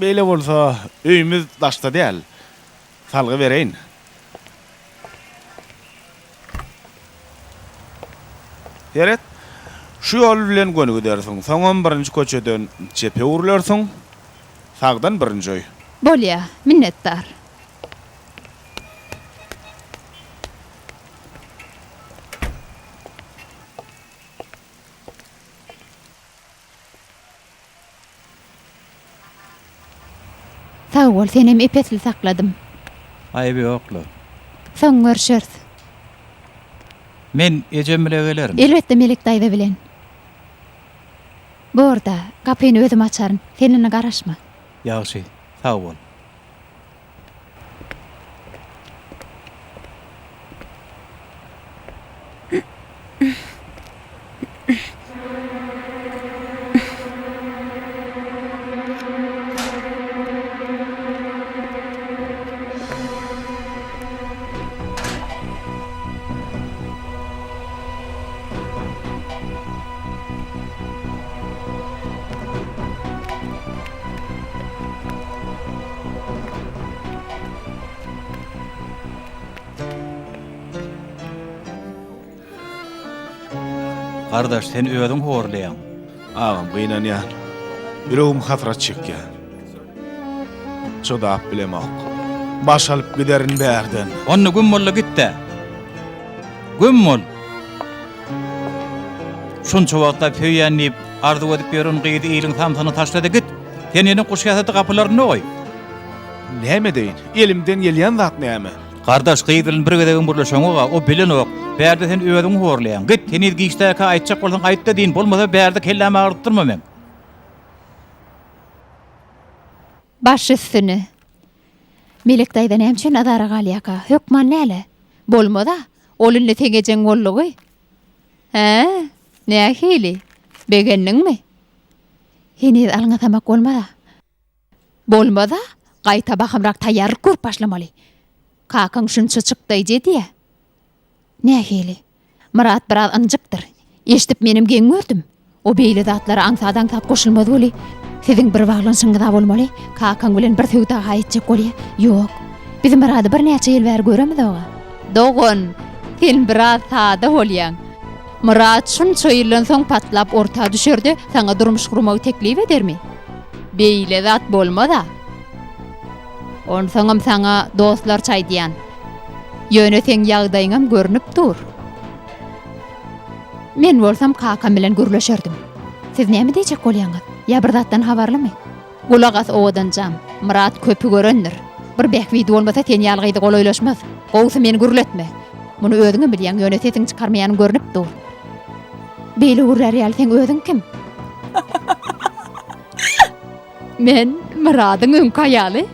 Beýle bolsa, öýümiz daşda däl. Salgy bereýin. Seret, şu ýol bilen göni gidersiň, soňam birinji köçeden çepe öwrülersiň, sagdan birinji öý. Bolýa, minnetdar. Sag bol, senem ep-esli sakladym. Aýby ýok-la. Soň görşeris. Men ejem bile gelerin. Elbetde, Melek daýza bilen. Bor-da, gapyny özüm açaryn. Sen indi garaşma. Ýagşy, sag bol. Gardaş sen özüň horlaýaň. Agam gynanýan. Ýüregim hasrat çekýär. Çydap bilemok. Baş alyp giderin bärden. Onda güm bol-da git-dä. Güm bol. Şunça wagtlap söýýän diýip, arzuw edip ýören gyzy iliň samsygyna taşla-da git. Sen ýene guş ýasady gapylarynda goý. Näme edeýin? Elimden gelýän zat näme? Gardaş, gyz bilen bir gezegem gürleşeňok-a, o bilenok. Bärde sen özüňi horlaýaň. Git, heniz giçdäkä aýtjak bolsaň aýt-da diýin, bolmasa bärde kellämi agyrdyp durma meň. Baş üstüne. Melek daýza näme üçin azara galýaka? Hökman näle? Bolmaz-a. Ol indi seň ejeň boldugy. Hä? Nähili? Begendiňmi? Heniz alňasamak bolmaz-a. Bolmaz-a, gaýta bahamrak taýýarlyk görüp başlamaly. Kakaň şunça çykdaýjy edýä. Nähili? Myrat biraz ynjykdyr. Eşidip menem geň gördüm. O beýle zatlara aňsat-aňsat goşulmaz weli, siziň bir baglanyşygyňyz-a bolmaly. Kakaň bilen bir söwda-ha etjek bolýa. Ýok. Biz Myrady birnäçe ýyl bäri göremizog-a. Dogan, sen biraz sada bolýaň. Myrat şunça ýyldan soň patlap orta düşer-de, saňa durmuş gurmagy teklip edermi? Beýle zat bolmaz-a. Onsoňam saňa dostlarça aýdýan. Ýöne seň ýagdaýyňam görnüp dur. Men bolsam kakam bilen gürleşerdim. Siz näme diýjek bolýaňyz? Ýa bir zatdan habarlymy? Gulak as owadanjam, Myrat köpi görendir. Bir bähbidi bolmasa sen ýaly gyzy golaýlaşmaz. Gowusy meni gürletme. Muny özüňem bilýäň, ýöne sesiňi çykarmaýanyň görnüp dur. Beýle gürlär ýaly seň özüň kim? Men Myradyň öňki aýaly.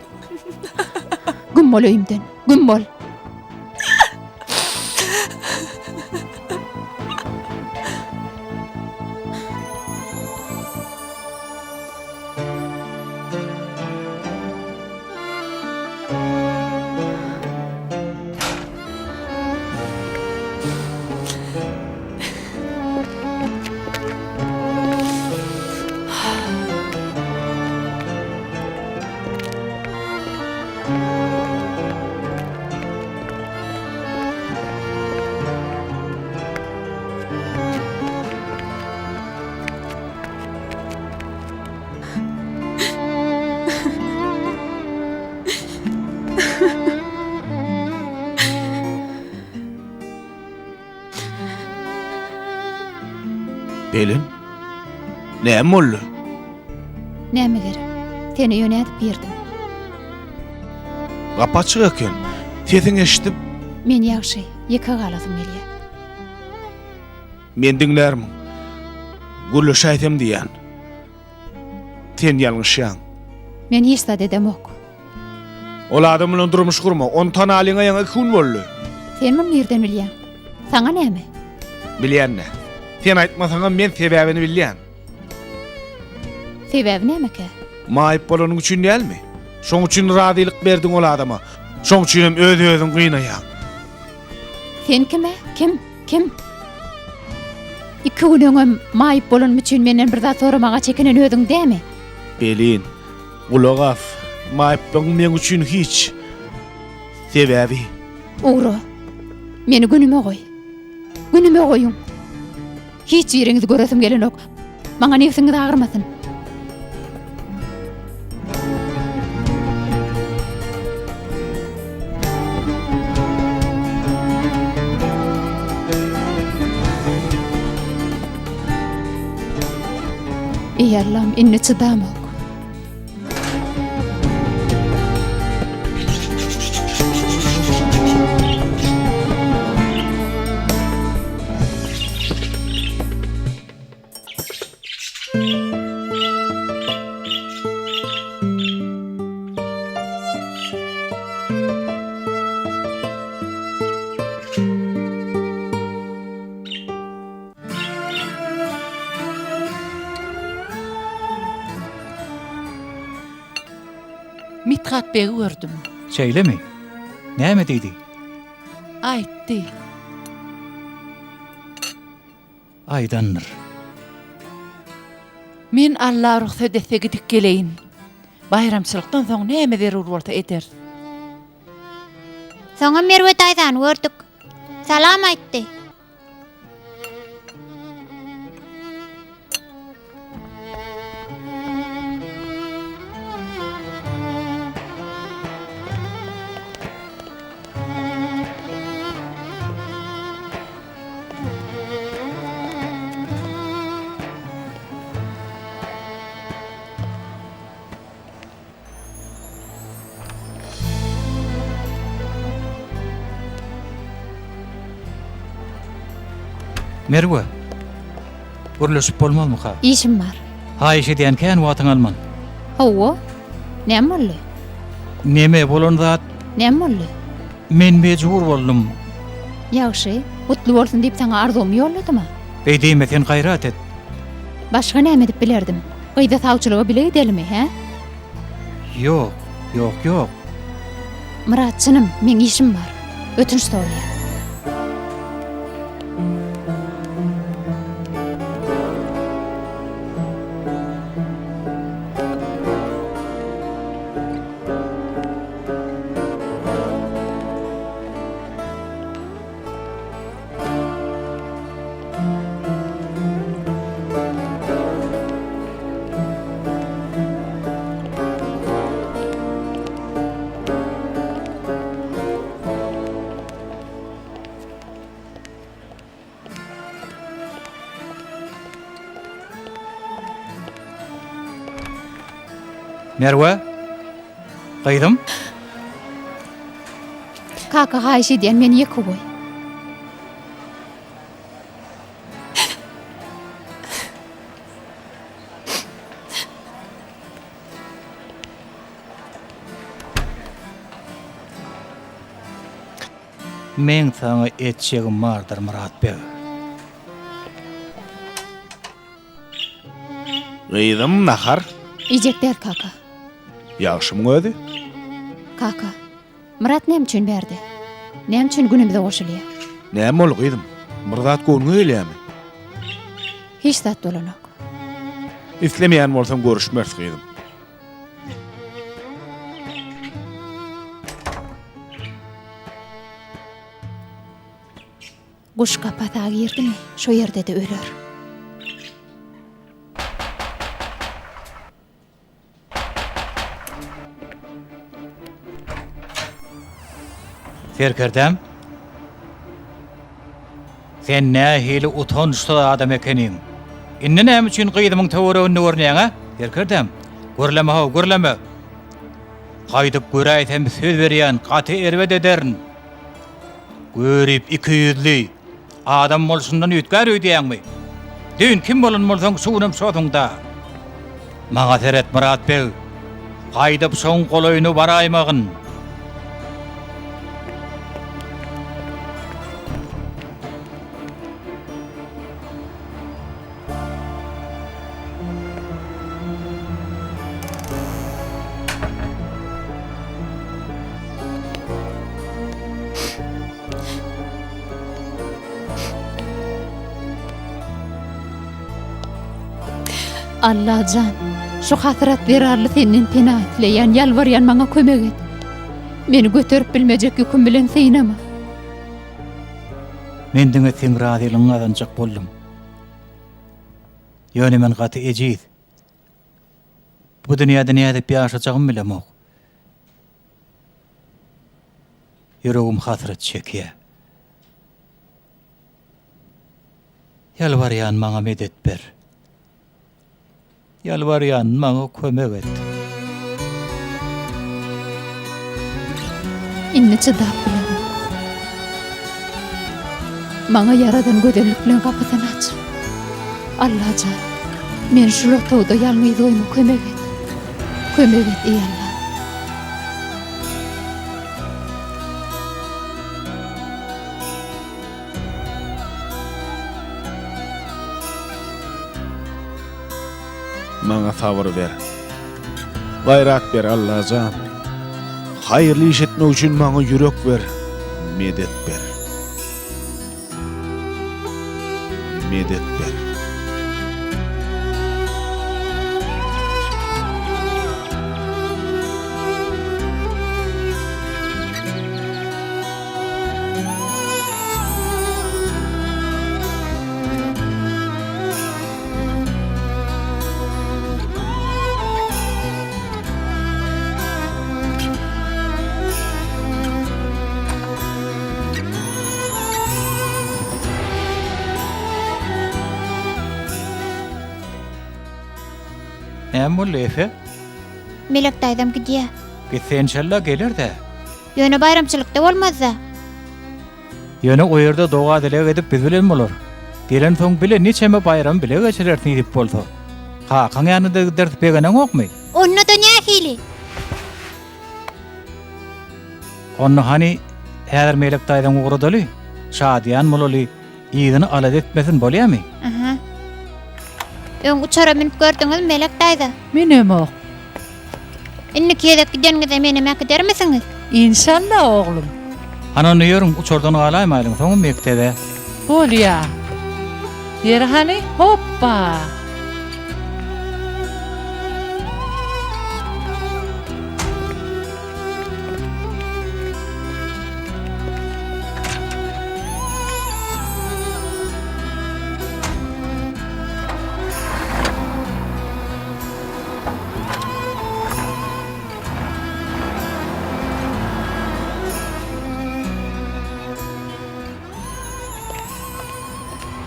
Güm bol öýümden, güm bol. Pelin, näme boldy? Näme gerek? Sen öýe nädip girdiň? Gapy açyk eken. Sesiňi eşidip. Men ýagşy, ýeke galasym gelýär. Men diňlärmiň? Gürleşäýsem diýýän. Sen ýalňyşýaň. Men hiç zat edemok. Ol adam bilen durmuş gurma. Ony tanalyňa ýaňy iki gün boldy. Sen muny nirden bilýäň? Saňa näme? Bilýän-dä. Sen aýtmasaňam men sebäbini bilýän. Sebäbi nämekä? Maýyp bolanyň üçin dälmi? Şoň üçin razylyk berdiň ol adama. Şoň üçinem öz-özüňi gynaýaň. Sen kime? Kim? Kim? Iki gün öňem maýyp bolanym üçin menden bir zat soramaga çekinen özüň dämi? Pelin, gulak as, maýyplygyň meň üçin hiç. Sebäbi. Ugra. Meni günüme goý. Günüme goýuň. Hiç biriňizi göresim gelenok. Maňa nebsiňiz agyrmasyn. Eý Allam, indi çydamok. Mithat begi gördüm. Şeýlemi? Näme diýdi? Aýtdy. Aýdandyr. Men Alla rugsat etse gidip geleýin. Baýramçylykdan soň näme zerur bolsa ederis. Soňam Merwe daýzany gördük. Salam aýtdy. Merwe, gürleşip bolmazmyka? Işim bar. Haýyş edýän, kän wagtyňy alman. Hawa. Näme boldy? Neme bolan zat? Näme boldy? Men mejbur boldum. Ýagşy, gutly bolsun diýip saňa arzuwymy ýolladym-a. Beý diýme, sen gaýrat et. Başga näme edip bilerdim? Gyzy sawçylyga bile gidelimi, hä? Ýok, ýok, ýok. Myrat, çynym, meň işim bar. Ötünç soraýan. Merwe? Gyzym? Kaka haýyş edýän meni ýeke goý. Meň saňa etjegim bardyr, Myrat beg. Gyzym, nahar? Iýjek däl, kaka. Ýagşymyň özi? Kaka, Myrat näme üçin bärde? Näme üçin günümize goşulýar? Näme boldy, gyzym? Bir zat göwnüňe gelýärmi? Hiç zat bolanok. Islemeýän bolsaň görüşmeris, gyzym. Guş kapasa girdimi, şo ýerde-de öler. Serkerdäm, sen nähili utançsyz adam ekeniň. Indi näme üçin gyzymyň töwereginde görünýäň, a? Serkerdäm, gürleme-how, gürleme. Gaýdyp göräýsem söz berýän, gaty erbet ederin. Görip ikiýüzli, adam bolşundan üýtgär öýdýäňmi? Düýn kim bolan bolsaň, şu günem şosuň-da. Maňa seret, Myrat beg, gaýdyp şoň golaýyna baraýmagyn. Allajan, şu hasrat zerarly senden pena isleýän, ýalbarýan maňa kömek et. Meni göterip bilmejek ýüküm bilen synama. Men diňe seň razylygyňy gazanjak boldum. Ýöne men gaty ejiz. Bu dünýäde nädip ýaşajagym bilemok. Ýüregim hasrat çekýär. Ýalbarýan maňa medet ber. Ýalbarýan maňa kömek et. Indi çydap bilemok. Maňa ýaradan gözellik bilen gapysyny aç. Allajan, meni şul otagda ýalňyz goýma kömek et. Kömek et eý Alla. Maňa sabyr ber. Gaýrat ber Allajan. Haýyrly iş etmek üçin maňa ýürek ber, medet ber. Medet ber. Näme boldy, Efe? Melek daýzam gidýä. Gitse enşalla geler-dä. Ýöne baýramçylykda bolmazda. Ýöne o ýerde doga-dileg edip biz bilen bolar. Gelensoň bile niçeme baýramy bile geçireris nesip bolsa. Kakaň ýanyna-da gideris begeneňokmy? Onda-da nähili? Onda hany häzir Melek daýzaňy ugradaly, şadyýan bolaly, yzyny alada etmesin bolýamy? Aha. Öň uçara münüp gördüňizmi Melek daýza? Münemok. Indiki gezek gideniňizde menem äkidermisiňiz? Inşalla, oglum. Hany onda ýörüň, uçardan galaýmaýlyň, soňam mekdebe. Bolýa. Ýeri hany, hopba!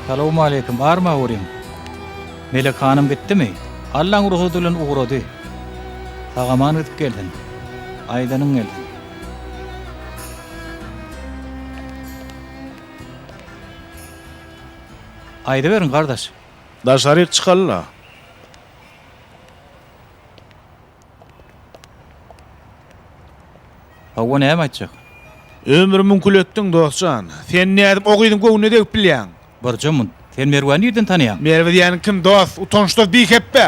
Salowmaleýkim, arma uryň. Melek hanym gitdimi? Allaň rugsady bilen ugrady. Sag-aman gidip gelsin. Aýdanyň gelsin. Aýdyberiň, gardaş. Daşaryk çykaly-la. Hawa, näme aýtjak? Ömrümi kül etdiň, dost jan. Sen nädip o gyzyň göwnüne degip bilýäň? Birje munt. Sen Merweni nirden tanaýaň? Merwe diýýäniň kim, dost? Utançsyz bihepbe!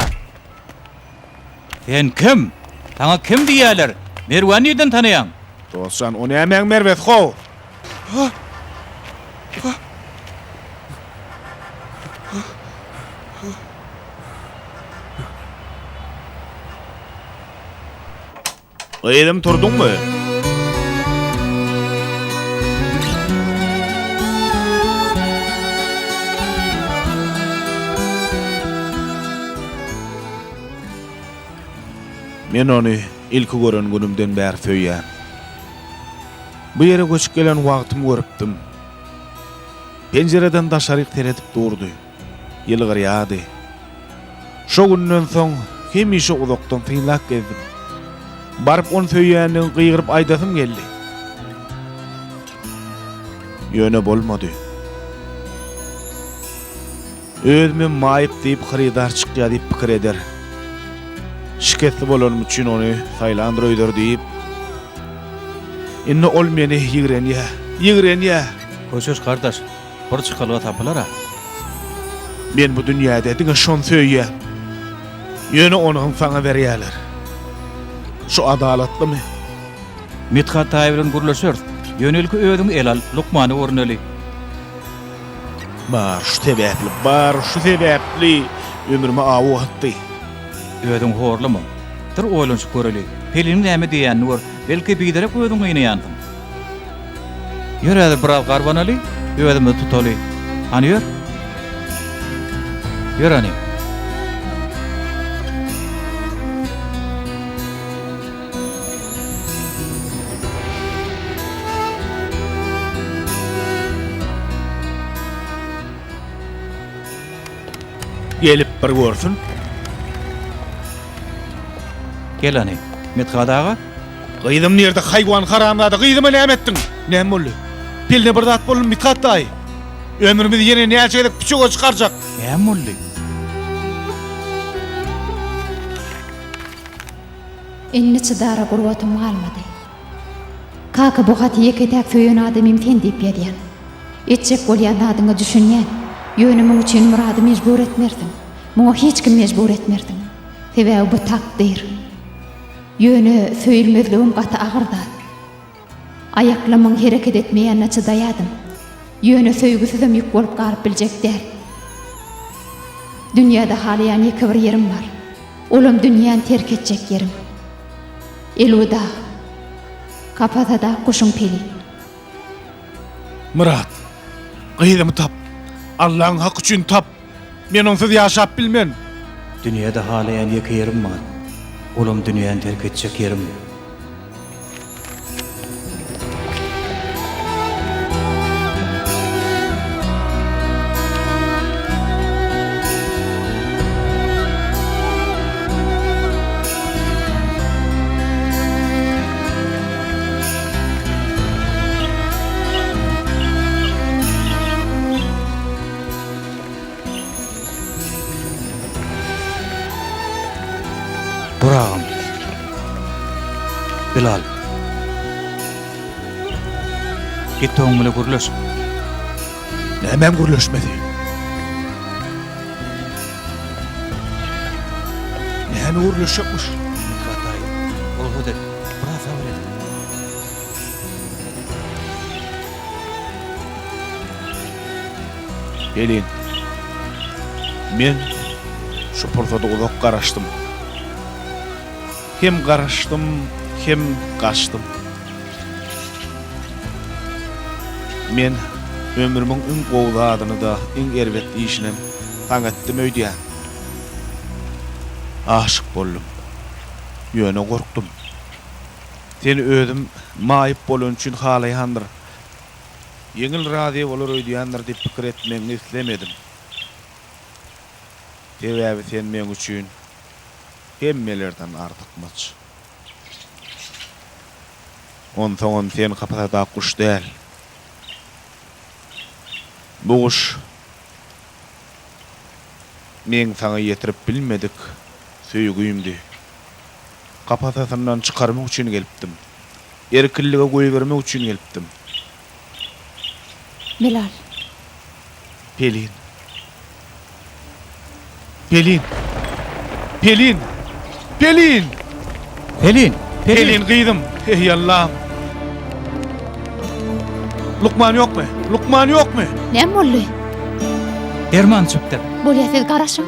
Sen kim? Saňa kim diýýäler? Merweni nirden tanaýaň? Dost jan, o nämäň Merwesi how? Gyzym turduňmy? Men ony ilki gören günümden bäri söýýän. Bu ýere göçüp gelen wagtym görüpdim. Penjireden daşaryk seredip durdy. Ýylgyrýardy. Şo günden soň hemişe uzakdan synlap gezdim. Baryp ony söýýändigimi gygyryp aýdasym geldi. Ýöne bolmady. Özümem maýyp diýip hyrydar çykýar diýip pikir eder. Şikesli bolanym üçin ony saýlandyr öýder diýip. Indi ol meni ýigrenýär. Ýigrenýär. Köşeş gardaş, bir çykalga tapylar-a. Men bu dünýäde diňe şony söýýän. Ýöne ony hem saňa berýärler. Şu adalatlymy? Mithat daýy bilen gürleşeris. Ýöne ilki özüň el al, lukmana görüneli. Bar şu sebäpli, bar şu sebäpli ömrüme awy atdy. Özüňi horlama. Dur oýlanyşyp göreli. Peliniň näme diýýänini gör. Belki biderek özüňi gynaýansyň. Ýör häzir biraz garbanaly, özümizi tutaly. Hany ýör. Ýör hany. Gelip bir görsün. Gel hany, Mithat aga. Gyzym nirde haýwan haramzada gyzyma näme etdiň? Näme boldy? Piline bir zat boldumy Mithat daýy? Ömrümizi ýene näçe gezek püçege çykarjak? Näme boldy? Indi çydara gurbatym galmady. Kaka bu haty ýeke-täk söýen adamym sen diýip ýazýan. Etjek bolýan zadyňa düşünýän. Ýöne muň üçin Myrady mejbur etmersiň. Muňa hiç kim mejbur etmersiň. Sebäbi bu takdyr. Ýöne söýülmezligem gaty agyr zat. Aýaklamyň hereket etmeýänine çydaýadym. Ýöne söýgüsizem ýük bolup galyp biljek däl. Dünýäde halaýan ýeke bir ýerim bar. Olam dünýäni terk etjek ýerim. Elwida. Kapasada guşuň peli. Myrat. Gyzymy tap. Allaň haky üçin tap. Men onsuz ýaşap bilmen. Dünýäde halaýan ýeke ýerim bar. Olam dünýäni terk etjek ýerim. Dur agam. Bilal. Git oň bile gürleş. Nämäň gürleşmesi? Näme gürleşjekmiş? Mithat daýy, rugsat et. Biraz sabyr et. Gelin. Men şu pursada uzak garaşdym. Hem garaşdym, hem gaçdym. Men ömrümiň iň gowy zadyny-da, iň erbet işinem saňa etdim öýdýän. Aşyk boldum. Ýöne gorkdum. Seni özüm maýyp bolany üçin halaýandyr. Ýeňil razy bolar öýdýändir diýip pikir etmegiňi islemedim. Sebäbi sen meň üçin hemmelerden artykmaç. Onsoňam sen kapasadaky guş däl. Bu guş meň saňa ýetirip bilmedik söýgimdi. Kapasasyndan çykarmak üçin gelipdim. Erkinlige goýbermek üçin gelipdim. Bilal. Pelin. Pelin. Pelin. Pelin. Pelin. Pelin gyzym. Eý Allam. Lukman ýokmy? Lukman ýokmy? Näme boldy? Derman çypdyr. Bolýa siz garaşyň.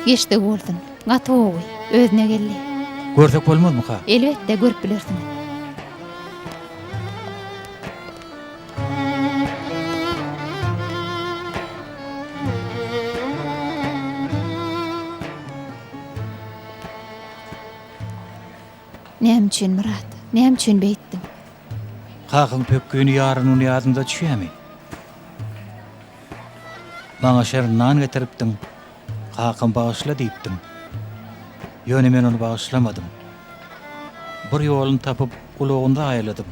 Geçdigi bolsun. Gaty gowy. Özüne geldi. Görsek bolmazmyka? Elbetde, görüp bilersiňiz. Näme üçin, Myrat? Näme üçin beýtdiň? Kakaň pökgini ýaranyny ýadyňda düşýämi? Maňa şirin nan getiripdiň, kakam bagyşla diýipdiň. Ýöne men ony bagyşlamadym. Bir ýoluny tapyp gulagyny zaýaladym.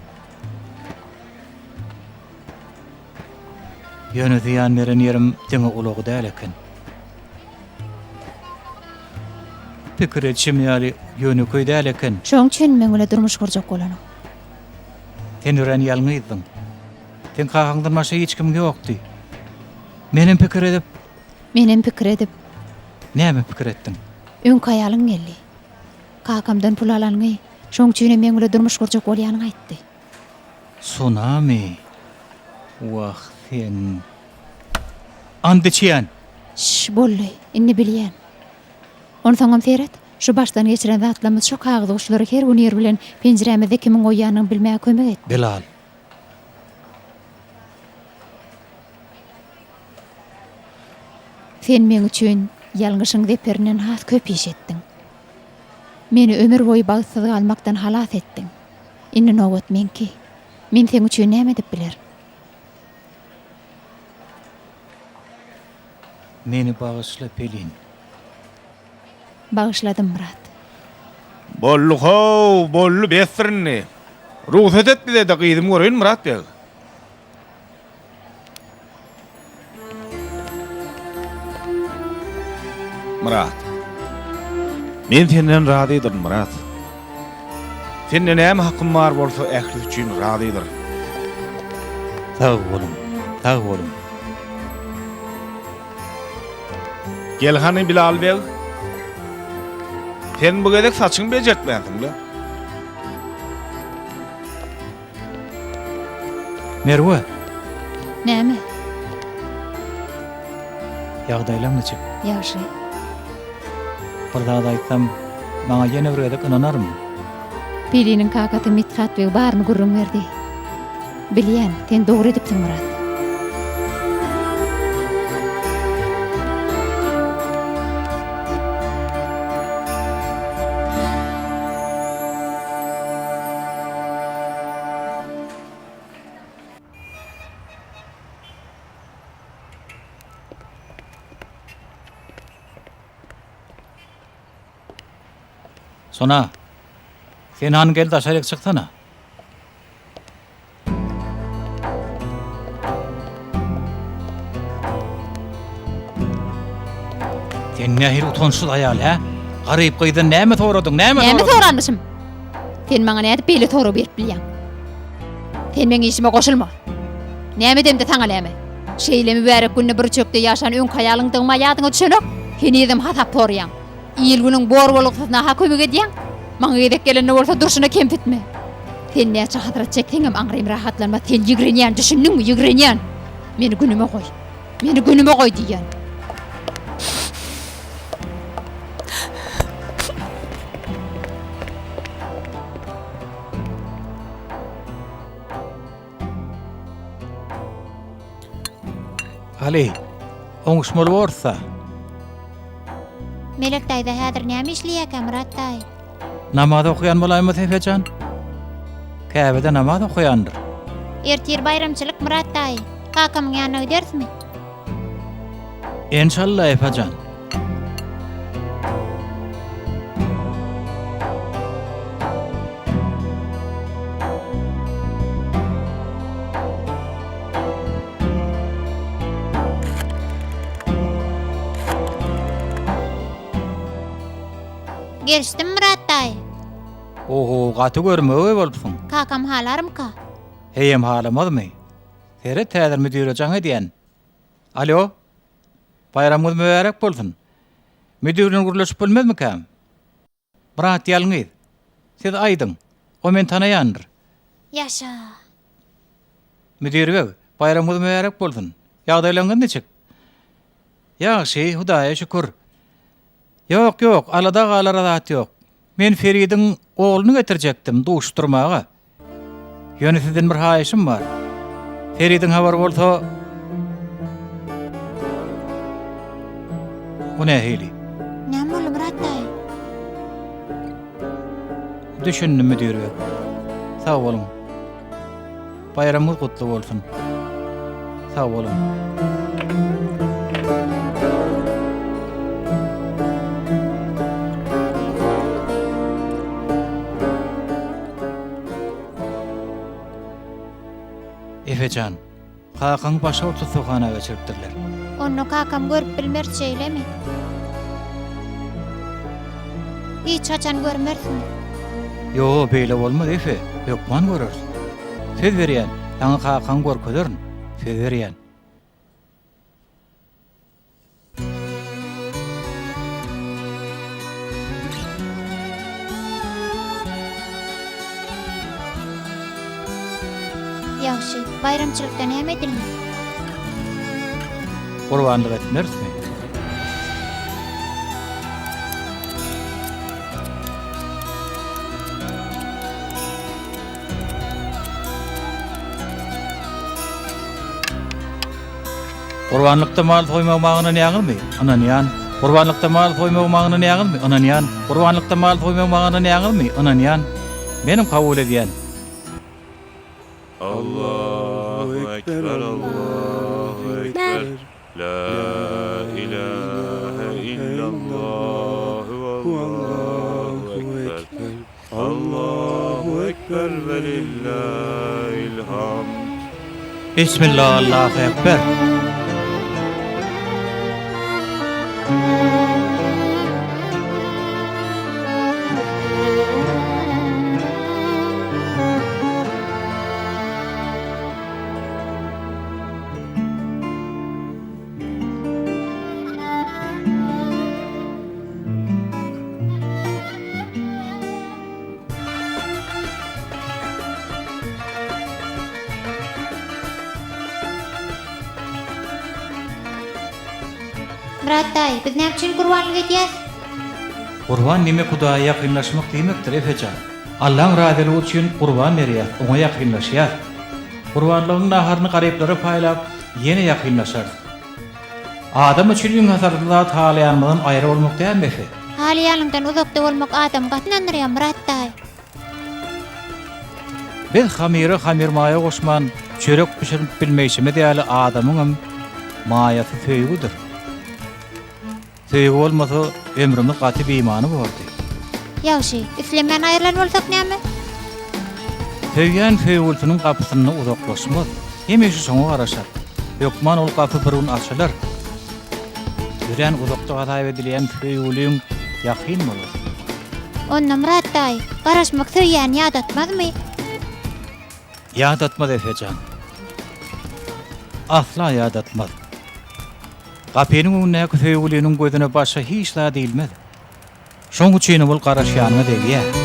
Ýöne zyýan beren ýerim diňe gulagy däl eken. Pikir edişim ýaly ýönekeý däl eken. Şoň üçin meň bilen durmuş gurjak bolanyň. Sen örän ýalňyzdyň. Seň kakaňdan başga hiç kimiň ýokdy. Menem pikir edip. Menem pikir edip. Näme pikir etdiň? Öňki aýalyň geldi. Kakamdan pul alanyňy, şoň üçinem meň bilen durmuş gurjak bolýanyňy aýtdy. Sunami? Wah, sen. And içýän! Şş, boldy. Indi bilýän. Onsoňam seret, şu başdan geçiren zatlarymyz şo kagyz guşlary her gün ir bilen penjirämizde kimiň goýýanyny bilmäge kömek etdi. Bilal. Sen meň üçin ýalňyşyň zeperinden has köp iş etdiň. Meni ömür boýy bagtsyz galmakdan halas etdiň. Indi nobat meňki. Men seň üçin näme edip bilerin? Meni bagyşla, Pelin. Bagyşladym, Myrat. Boldy how, boldy, besdir indi. Rugsat et bize-de gyzymy göreýin, Myrat beg. Myrat. Men senden razydyryn, Myrat. Sende näme hakym bar bolsa, ählisi üçin razydyryn. Sag boluň, sag boluň. Gel hany, Bilal beg. Sen bu gezek saçyňy bejertmänsiň-le. Merwe! Näme? Ýagdaýlaň niçik? Ýagşy. Bir zat aýtsam, maňa ýene bir gezek ynanarmyň? Peliniň kakasy Mithat beg baryny gürrüň berdi. Bilýän, sen dogry edipsiň, Myrat. Sona, sen hany gel daşaryk çyksana. Sen nähili utançsyz aýal, hä? Garyp gyzdan näme soradyň, näme Näme soradyň? soranmyşym? Sen maňa nädip beýle sorag berip bilýäň? Sen meň işime goşulma. Näme edemde saňa näme? Şeýle mübärek günde bir üçekde ýaşan öňki aýalyňdygyma ýadyňa düşenok? Henizem hasap soraýaň. Il-günüň bor-bolgusyzyna-ha kömek edýäň. Maňa gezek gelende bolsa durşuna kemsitme. Sen näçe hasrat çekseňem aňrym rahatlanmaz. Seni ýigrenýän, düşündiňmi, ýigrenýän. Meni günüme goý. Meni günüme goý diýýän. Aly, oňuşmaly borsa. Melek daýza häzir näme işleýärkä Myrat daýy? Namaz okaýan bolaýmasa Efe jan? Käbede namaz okaýandyr. Ertir baýramçylyk Myrat daýy. Kakamyň ýanyna giderismi? Enşalla Efe jan. Gelişdim Myrat daýy. Oho, gaty görmegeý bolupsyň. Kakam halarmyka? Heýem halamazmy? Seret häzir müdire jaň edýän. Alo. Baýramyňyz mübärek bolsun. Müdir bilen gürleşip bilmezmikäm? Myrat ýalňyz. Siz aýdyň. O meni tanaýandyr. Ýaşa. Müdir beg, baýramyňyz mübärek bolsun. Ýagdaýlaryňyz niçik? Ýagşy, Hudaýa şükür. Ýok, ýok, alada galara zat ýok. Men Feridiň ogluny getirjekdim duşuşdyrmaga. Ýöne sizden bir haýyşym bar. Feridiň habary bolsa... O nähili? Näme boldy, Myrat daýy? Düşündim, müdir beg. Sag boluň. Baýramyňyz gutly bolsun. Sag boluň. Efe jan, kakaňy başga bir tussaghana geçiripdirler. Onda kakam görüp bilmeris şeýlemi? Hiç haçan görmerismi? Ýo, beýle bolmaz Efe, hökman göreris. Söz berýän, saňa kakaňy görkezerin, söz berýän. Ýagşy, baýramçylykda näme edilmeli? Gurbanlyk etmerismi? Gurbanlykda mal soýmagyma ynanýaňyzmy? Ynanýan. Gurbanlykda mal soýmagyma ynanýaňyzmy? Ynanýan. Gurbanlykda mal soýmagyma ynanýaňyzmy? Ynanýan. Menem kabul edýän. Allahu ekber Allahu ekber La ilahe illallah Allahu ekber Allahu ekber ve lillahil hamd. Bismillah Allahu ekber. Myrat daýy, biz näme üçin gurbanlyk edýäs? Gurban diýmek Hudaýa ýakynlaşmak diýmekdir, Efe jan. Allaň razylygy üçin gurban berýäs, oňa ýakynlaşýas. Gurbanlygyň naharyny garyplara paýlap, ýene ýakynlaşarys. Adam üçin iň hasarly zat halaýanymyzdan aýra bolmak dälmi Efe? Halaýanyňdan uzakda bolmak adamy gaty ynandyrýar Myrat daýy. Biz hamyra hamyrmaýa goşman çörek bişirip bilmeýşimiz ýaly adamyňam maýasy söýgüdir. Söýgi bolmasa, ömrümiz gaty bimany bordy. Ýagşy, islemän aýrylan bolsak näme? Söýýän söýgülisiniň gapysynda uzaklaşmaz. Hemişe şoňa garaşar. Hökman ol gapy bir gün açylar. Örän uzakda hasap edilýän söýgüliň ýakyn bolar. Onda Myrat daýy, garaşmak söýýäni ýadatmazmy? Ýadatmaz Efe jan. Asla ýadatmaz. Gapynyň öňündäki söýgüliniň gözüne başga hiç zat ilmez. Şoň üçinem ol garaşýanyňa degýär.